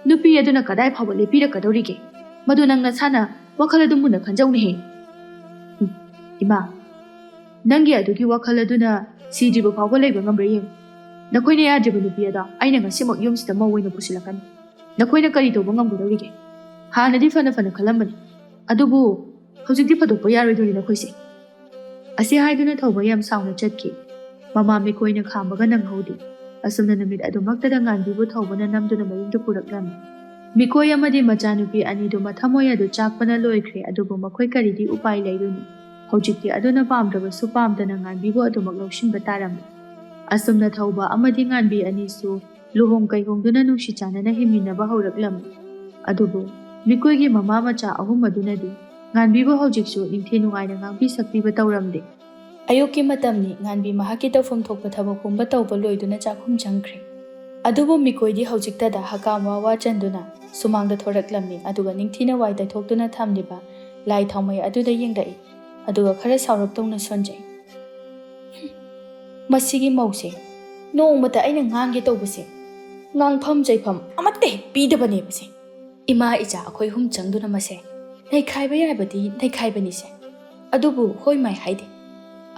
ꯅꯨꯄꯤ ꯑꯗꯨꯅ ꯀꯗꯥꯏ ꯐꯥꯎꯕ ꯂꯦꯞꯄꯤꯔꯛꯀꯗꯧꯔꯤꯒꯦ? ꯃꯗꯨ ꯅꯪ ꯅꯁꯥꯅ ꯋꯥꯈꯜ ꯑꯗꯨ ꯃꯨꯟꯅ ꯈꯟꯖꯧꯅꯦꯍꯦ꯫" "ꯎꯝ, ꯏꯃꯥ, ꯅꯪꯒꯤ ꯑꯗꯨꯒꯤ ꯋꯥꯈꯜ ꯑꯗꯨꯅ ꯁꯤꯗ꯭ꯔꯤꯕ ꯐꯥꯎꯕ ꯂꯩꯕ ꯉꯝꯕ꯭ꯔꯥ ꯌꯦꯡꯉꯨ꯫ ꯅꯈꯣꯏꯅ ꯌꯥꯗ꯭ꯔꯤꯕ ꯅꯨꯄꯤ ꯑꯗꯣ ꯑꯩꯅ ꯉꯁꯤꯃꯛ ꯌꯨꯝꯁꯤꯗ ꯃꯧ ꯑꯣꯏꯅ ꯄꯨꯁꯤꯜꯂꯛꯀꯅꯤ꯫ ꯅꯈꯣꯏꯅ ꯀꯔꯤ ꯇꯧꯕ ꯉꯝꯒꯗꯧꯔꯤꯒꯦ? ꯍꯥꯟꯅꯗꯤ ꯐꯅ ꯐꯅ ꯈꯜꯂꯝꯕꯅꯤ, ꯑꯗꯨꯕꯨ ꯍꯧꯖꯤꯛꯇꯤ ꯐꯥꯗꯣꯛꯄ ꯌꯥꯔꯣꯏꯗꯣꯔꯤ ꯅꯈꯣꯏꯁꯦ꯫" ꯑꯁꯤ ꯍꯥꯏꯗꯨꯅ ꯊꯧꯕ ꯌꯥꯝ ꯁꯥꯎꯅ ꯆꯠꯈꯤ꯫ ꯃꯃꯥ ꯃꯤꯀꯣꯏꯅ ꯈꯥꯝꯕꯒ ꯅꯪꯍꯧꯗꯦ꯫ ꯑꯁꯨꯝꯅ ꯅꯨꯃꯤꯠ ꯑꯗꯨꯃꯛꯇꯗ ꯉꯥꯟꯕꯤꯕꯨ ꯊꯧꯕꯅ ꯅꯝꯗꯨꯅ ꯃꯌꯨꯝꯗ ꯄꯨꯔꯛꯂꯝꯃꯤ꯫ ꯃꯤꯀꯣꯏ ꯑꯃꯗꯤ ꯃꯆꯥꯅꯨꯄꯤ ꯑꯅꯤꯗꯨ ꯃꯊꯃꯣꯏ ꯑꯗꯨ ꯆꯥꯛꯄꯅ ꯂꯣꯏꯈ꯭ꯔꯦ, ꯑꯗꯨꯕꯨ ꯃꯈꯣꯏ ꯀꯔꯤꯗꯤ ꯎꯄꯥꯏ ꯂꯩꯔꯨꯅꯤ? ꯍꯧꯖꯤꯛꯇꯤ ꯑꯗꯨꯅ ꯄꯥꯝꯗ꯭ꯔꯕꯁꯨ ꯄꯥꯝꯗꯅ ꯉꯥꯟꯕꯤꯕꯨ ꯑꯗꯨꯃꯛ ꯂꯧꯁꯤꯟꯕ ꯇꯥꯔꯝꯃꯤ꯫ ꯑꯁꯨꯝꯅ ꯊꯧꯕ ꯑꯃꯗꯤ ꯉꯥꯟꯕꯤ ꯑꯅꯤꯁꯨ ꯂꯨꯍꯣꯡ ꯀꯩꯍꯣꯡꯗꯨꯅ ꯅꯨꯡꯁꯤ ꯆꯥꯟꯅꯅ ꯍꯤꯡꯃꯤꯟꯅꯕ ꯍꯧꯔꯛꯂꯝꯃꯤ꯫ ꯑꯗꯨꯕꯨ ꯃꯤꯀꯣꯏꯒꯤ ꯃꯃꯥ ꯃꯆꯥ ꯑꯍꯨꯝ ꯑꯗꯨꯅꯗꯤ ꯉꯥꯟꯕꯤꯕꯨ ꯍꯧꯖꯤꯛꯁꯨ ꯅꯤꯡꯊꯤ ꯅꯨꯡꯉꯥꯏꯅ ꯉꯥꯡꯕꯤ ꯁꯛꯄꯤꯕ ꯇꯧꯔꯝꯗꯦ꯫ ꯑꯌꯨꯛꯀꯤ ꯃꯇꯝꯅꯤ꯫ ꯉꯥꯟꯕꯤ ꯃꯍꯥꯛꯀꯤ ꯇꯧꯐꯝ ꯊꯣꯛꯄ ꯊꯕꯛ ꯄꯨꯝꯕ ꯇꯧꯕ ꯂꯣꯏꯗꯨꯅ ꯆꯥꯛꯈꯨꯝ ꯆꯪꯈ꯭ꯔꯦ꯫ ꯑꯗꯨꯕꯨ ꯃꯤꯀꯣꯏꯗꯤ ꯍꯧꯖꯤꯛꯇꯗ ꯍꯀꯥꯝ ꯋꯥ ꯋꯥ ꯆꯟꯗꯨꯅ ꯁꯨꯃꯥꯡꯗ ꯊꯣꯔꯛꯂꯝꯃꯤ, ꯑꯗꯨꯒ ꯅꯤꯡꯊꯤꯅ ꯋꯥꯏ ꯇꯩꯊꯣꯛꯇꯨꯅ ꯊꯝꯂꯤꯕ ꯂꯥꯏ ꯊꯥꯎꯃꯩ ꯑꯗꯨꯗ ꯌꯦꯡꯂꯛꯏ, ꯑꯗꯨꯒ ꯈꯔ ꯁꯥꯎꯔꯞ ꯇꯧꯅ ꯁꯣꯟꯖꯩ꯫ "ꯍꯨꯝ, ꯃꯁꯤꯒꯤ ꯃꯧꯁꯦ ꯅꯣꯡꯃꯇ ꯑꯩꯅ ꯉꯥꯡꯒꯦ ꯇꯧꯕꯁꯦ ꯉꯥꯡꯐꯝ ꯆꯩꯐꯝ ꯑꯃꯠꯇ ꯍꯦꯛ ꯄꯤꯗꯕꯅꯦꯕꯁꯦ꯫ ꯏꯃꯥ ꯏꯆꯥ ꯑꯩꯈꯣꯏ ꯑꯍꯨꯝ ꯆꯪꯗꯨꯅ ꯃꯁꯦ ꯅꯩꯈꯥꯏꯕ ꯌꯥꯕꯗꯤ ꯅꯩꯈꯥꯏꯕꯅꯤꯁꯦ, ꯑꯗꯨꯕꯨ ꯍꯣꯏ ꯃꯥꯏ ꯍꯥꯏꯗꯦ,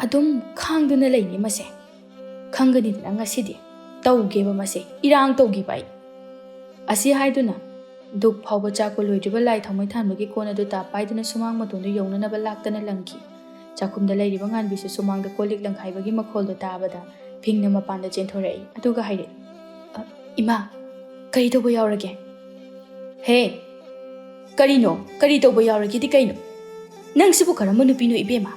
ꯑꯗꯨꯝ ꯈꯥꯡꯗꯨꯅ ꯂꯩꯅꯤ ꯃꯁꯦ꯫ ꯈꯪꯒꯅꯤꯗꯅ ꯉꯁꯤꯗꯤ ꯇꯧꯒꯦꯕ ꯃꯁꯦ, ꯏꯔꯥꯡ ꯇꯧꯒꯦꯕ ꯑꯩ"꯫ ꯑꯁꯤ ꯍꯥꯏꯗꯨꯅ ꯗꯨꯛ ꯐꯥꯎꯕ ꯆꯥꯛꯄ ꯂꯣꯏꯗ꯭ꯔꯤꯕ ꯂꯥꯏ ꯊꯥꯎꯃꯩ ꯊꯥꯟꯕꯒꯤ ꯀꯣꯟ ꯑꯗꯨ ꯇꯥꯞ ꯄꯥꯏꯗꯨꯅ ꯁꯨꯃꯥꯡ ꯃꯇꯣꯟꯗ ꯌꯧꯅꯅꯕ ꯂꯥꯛꯇꯅ ꯂꯪꯈꯤ꯫ ꯆꯥꯛꯈꯨꯝꯗ ꯂꯩꯔꯤꯕ ꯉꯥꯟꯕꯤꯁꯨ ꯁꯨꯃꯥꯡꯗ ꯀꯣꯜ ꯂꯤꯛ ꯂꯪꯈꯥꯏꯕꯒꯤ ꯃꯈꯣꯜꯗꯣ ꯇꯥꯕꯗ ꯐꯤꯡꯅ ꯃꯄꯥꯟꯗ ꯆꯦꯟꯊꯣꯔꯛꯏ, ꯑꯗꯨꯒ ꯍꯥꯏꯔꯛꯏ, "ꯑ, ꯏꯃꯥ, ꯀꯔꯤ ꯇꯧꯕ ꯌꯥꯎꯔꯒꯦ?" "ꯍꯦ, ꯀꯔꯤꯅꯣ? ꯀꯔꯤ ꯇꯧꯕ ꯌꯥꯎꯔꯒꯦꯗꯤ ꯀꯩꯅꯣ? ꯅꯪꯁꯤꯕꯨ ꯀꯔꯝꯕ ꯅꯨꯄꯤꯅꯣ ꯏꯕꯦꯝꯃ?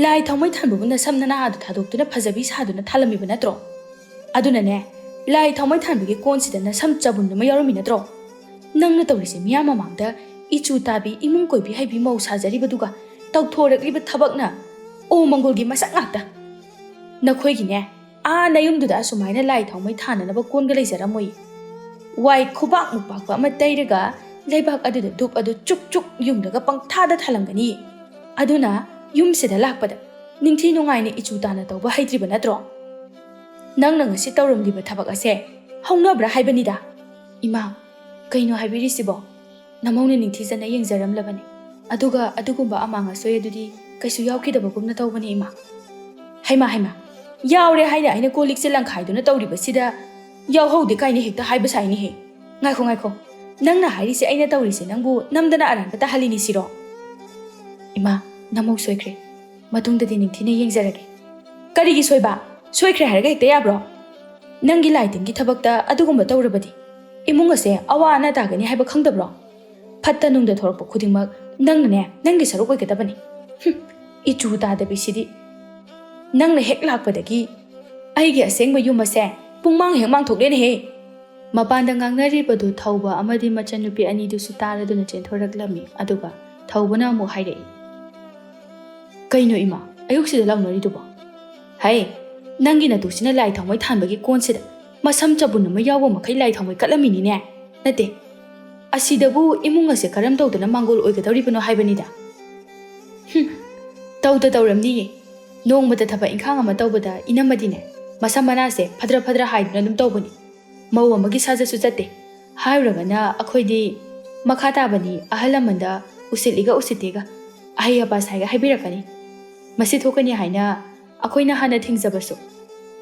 ꯂꯥꯏ ꯊꯥꯎꯃꯩ ꯊꯥꯟꯕꯕꯨ ꯅꯁꯝ ꯅꯅꯥꯗꯨ ꯊꯥꯗꯣꯛꯇꯨꯅ ꯐꯖꯕꯤ ꯁꯥꯗꯨꯅ ꯊꯥꯜꯂꯝꯃꯤꯕ ꯅꯠꯇ꯭ꯔꯣ? ꯑꯗꯨꯅꯅꯦ, ꯂꯥꯏ ꯊꯥꯎꯃꯩ ꯊꯥꯟꯕꯒꯤ ꯀꯣꯟꯁꯤꯗ ꯅꯁꯝ ꯆꯕꯨꯟ ꯑꯃ ꯌꯥꯎꯔꯝꯃꯤ ꯅꯠꯇ꯭ꯔꯣ? ꯅꯪꯅ ꯇꯧꯔꯤꯁꯦ ꯃꯤꯌꯥꯝ ꯃꯃꯥꯡꯗ ꯏꯆꯨ ꯇꯥꯕꯤ, ꯏꯃꯨꯡ ꯀꯣꯏꯕꯤ ꯍꯩꯕꯤ ꯃꯧ ꯁꯥꯖꯔꯤꯕꯗꯨꯒ ꯇꯧꯊꯣꯔꯛꯂꯤꯕ ꯊꯕꯛꯅ ꯑꯣ ꯃꯪꯒꯣꯜꯒꯤ ꯃꯁꯛ ꯉꯥꯛꯇ꯫ ꯅꯈꯣꯏꯒꯤꯅꯦ, ꯑꯥ ꯅꯌꯨꯝꯗꯨꯗ ꯑꯁꯨꯃꯥꯏꯅ ꯂꯥꯏ ꯊꯥꯎꯃꯩ ꯊꯥꯅꯅꯕ ꯀꯣꯟꯒ ꯂꯩꯖꯔꯝꯃꯣꯏ꯫ ꯋꯥꯏ ꯈꯨꯕꯥꯛꯃꯨꯛ ꯄꯥꯛꯄ ꯑꯃ ꯇꯩꯔꯒ ꯂꯩꯕꯥꯛ ꯑꯗꯨꯗ ꯙꯨꯞ ꯑꯗꯨ ꯆꯨꯛ ꯆꯨꯛ ꯌꯨꯡꯂꯒ ꯄꯪꯊꯥꯗ ꯊꯥꯜꯂꯝꯒꯅꯤ꯫ ꯑꯗꯨꯅ ꯌꯨꯝꯁꯤꯗ ꯂꯥꯛꯄꯗ ꯅꯤꯡꯊꯤ ꯅꯨꯡꯉꯥꯏꯅ ꯏꯆꯨ ꯇꯥꯅ ꯇꯧꯕ ꯍꯩꯇ꯭ꯔꯤꯕ ꯅꯠꯇ꯭ꯔꯣ? ꯅꯪꯅ ꯉꯁꯤ ꯇꯧꯔꯝꯂꯤꯕ ꯊꯕꯛ ꯑꯁꯦ ꯍꯧꯅꯕ꯭ꯔꯥ ꯍꯥꯏꯕꯅꯤꯗ"꯫ "ꯏꯃꯥ, ꯀꯩꯅꯣ ꯍꯥꯏꯕꯤꯔꯤꯁꯤꯕꯣ? ꯅꯃꯧꯅ ꯅꯤꯡꯊꯤꯖꯅ ꯌꯦꯡꯖꯔꯝꯂꯕꯅꯤ꯫ ꯑꯗꯨꯒ ꯑꯗꯨꯒꯨꯝꯕ ꯑꯃꯥꯡ ꯑꯁꯣꯏ ꯑꯗꯨꯗꯤ ꯀꯩꯁꯨ ꯌꯥꯎꯈꯤꯗꯕꯒꯨꯝꯅ ꯇꯧꯕꯅꯤ, ꯏꯃꯥ"꯫ "ꯍꯩꯃꯥ, ꯍꯩꯃꯥ, ꯌꯥꯎꯔꯦ ꯍꯥꯏꯅ ꯑꯩꯅ ꯀꯣꯜ ꯂꯤꯛꯁꯦ ꯂꯪꯈꯥꯏꯗꯨꯅ ꯇꯧꯔꯤꯕꯁꯤꯗ ꯌꯥꯎꯍꯧꯗꯦ ꯀꯥꯏꯅ ꯍꯦꯛꯇ ꯍꯥꯏꯕ ꯁꯥꯏꯅꯦꯍꯦ꯫ ꯉꯥꯏꯈꯣ, ꯉꯥꯏꯈꯣ, ꯅꯪꯅ ꯍꯥꯏꯔꯤꯁꯦ ꯑꯩꯅ ꯇꯧꯔꯤꯁꯦ ꯅꯪꯕꯨ ꯅꯝꯗꯅ ꯑꯔꯥꯟꯕ ꯇꯥꯍꯜꯂꯤꯅꯤ ꯁꯤꯔꯣ?" "ꯏꯃꯥ, ꯅꯃꯧ ꯁꯣꯏꯈ꯭ꯔꯦ꯫ ꯃꯇꯨꯡꯗꯗꯤ ꯅꯤꯡꯊꯤꯅ ꯌꯦꯡꯖꯔꯒꯦ꯫ ꯀꯔꯤꯒꯤ ꯁꯣꯏꯕ? ꯁꯣꯏꯈ꯭ꯔꯦ ꯍꯥꯏꯔꯒ ꯍꯦꯛꯇ ꯌꯥꯕ꯭ꯔꯣ? ꯅꯪꯒꯤ ꯂꯥꯏ ꯇꯤꯟꯒꯤ ꯊꯕꯛꯇ ꯑꯗꯨꯒꯨꯝꯕ ꯇꯧꯔꯕꯗꯤ ꯏꯃꯨꯡ ꯑꯁꯦ ꯑꯋꯥ ꯑꯅꯥ ꯇꯥꯒꯅꯤ ꯍꯥꯏꯕ ꯈꯪꯗꯕ꯭ꯔꯣ? ꯐꯠꯇ ꯅꯨꯡꯗ ꯊꯣꯔꯛꯄ ꯈꯨꯗꯤꯡꯃꯛ ꯅꯪꯅꯅꯦ, ꯅꯪꯒꯤ ꯁꯔꯨꯛ ꯑꯣꯏꯒꯗꯕꯅꯤ꯫ ꯍꯨꯝ, ꯏꯆꯨ ꯇꯥꯗꯕꯤꯁꯤꯗꯤ꯫ ꯅꯪꯅ ꯍꯦꯛ ꯂꯥꯛꯄꯗꯒꯤ ꯑꯩꯒꯤ ꯑꯁꯦꯡꯕ ꯌꯨꯝ ꯑꯁꯦ ꯄꯨꯡꯃꯥꯡ ꯍꯦꯛ ꯃꯥꯡꯊꯣꯛꯂꯦꯅꯦꯍꯦ꯫ ꯃꯄꯥꯟꯗ ꯉꯥꯡꯅꯔꯤꯕꯗꯨ ꯊꯧꯕ ꯑꯃꯗꯤ ꯃꯆꯟꯅꯨꯄꯤ ꯑꯅꯤꯗꯨꯁꯨ ꯇꯥꯔꯗꯨꯅ ꯆꯦꯟꯊꯣꯔꯛꯂꯝꯃꯤ꯫ ꯑꯗꯨꯒ ꯊꯧꯕꯅ ꯑꯃꯨꯛ ꯍꯥꯏꯔꯛꯏ, "ꯀꯩꯅꯣ ꯏꯃꯥ, ꯑꯌꯨꯛꯁꯤꯗ ꯂꯥꯎꯅꯔꯤꯗꯨꯕꯣ?" "ꯍꯩ, ꯅꯪꯒꯤ ꯅꯇꯨꯁꯤꯅ ꯂꯥꯏ ꯊꯥꯎꯃꯩ ꯊꯥꯟꯕꯒꯤ ꯀꯣꯟꯁꯤꯗ ꯃꯁꯝ ꯆꯕꯨꯟ ꯑꯃ ꯌꯥꯎꯕ ꯃꯈꯩ ꯂꯥꯏ ꯊꯥꯎꯃꯩ ꯀꯠꯂꯝꯃꯤꯅꯤꯅꯦ꯫ ꯅꯠꯇꯦ, ꯑꯁꯤꯗꯕꯨ ꯏꯃꯨꯡ ꯑꯁꯦ ꯀꯔꯝ ꯇꯧꯗꯅ ꯃꯥꯡꯒꯣꯜ ꯑꯣꯏꯒꯗꯧꯔꯤꯕꯅꯣ ꯍꯥꯏꯕꯅꯤꯗ꯫" "ꯍꯨꯝ, ꯇꯧꯗ ꯇꯧꯔꯝꯅꯤꯌꯦ꯫ ꯅꯣꯡꯃꯇ ꯊꯕꯛ ꯏꯪꯈꯥꯡ ꯑꯃ ꯇꯧꯕꯗ ꯏꯅꯝꯃꯗꯤꯅꯦ, ꯃꯁꯝ ꯃꯅꯥꯁꯦ ꯐꯗ꯭ꯔ ꯐꯗ꯭ꯔ ꯍꯥꯏꯗꯨꯅ ꯑꯗꯨꯝ ꯇꯧꯕꯅꯤ꯫ ꯃꯧ ꯑꯃꯒꯤ ꯁꯥꯖꯠꯁꯨ ꯆꯠꯇꯦ꯫ ꯍꯥꯏꯔꯨꯔꯒꯅ ꯑꯩꯈꯣꯏꯗꯤ ꯃꯈꯥ ꯇꯥꯕꯅꯤ, ꯑꯍꯜ ꯂꯃꯟꯗ ꯎꯁꯤꯠꯂꯤꯒ ꯎꯁꯤꯠꯇꯦꯒ, ꯑꯍꯩ ꯑꯄꯥ ꯁꯥꯏꯒ ꯍꯥꯏꯕꯤꯔꯛꯀꯅꯤ꯫ ꯃꯁꯤ ꯊꯣꯛꯀꯅꯤ ꯍꯥꯏꯅ ꯑꯩꯈꯣꯏꯅ ꯍꯥꯟꯅ ꯊꯤꯡꯖꯕꯁꯨ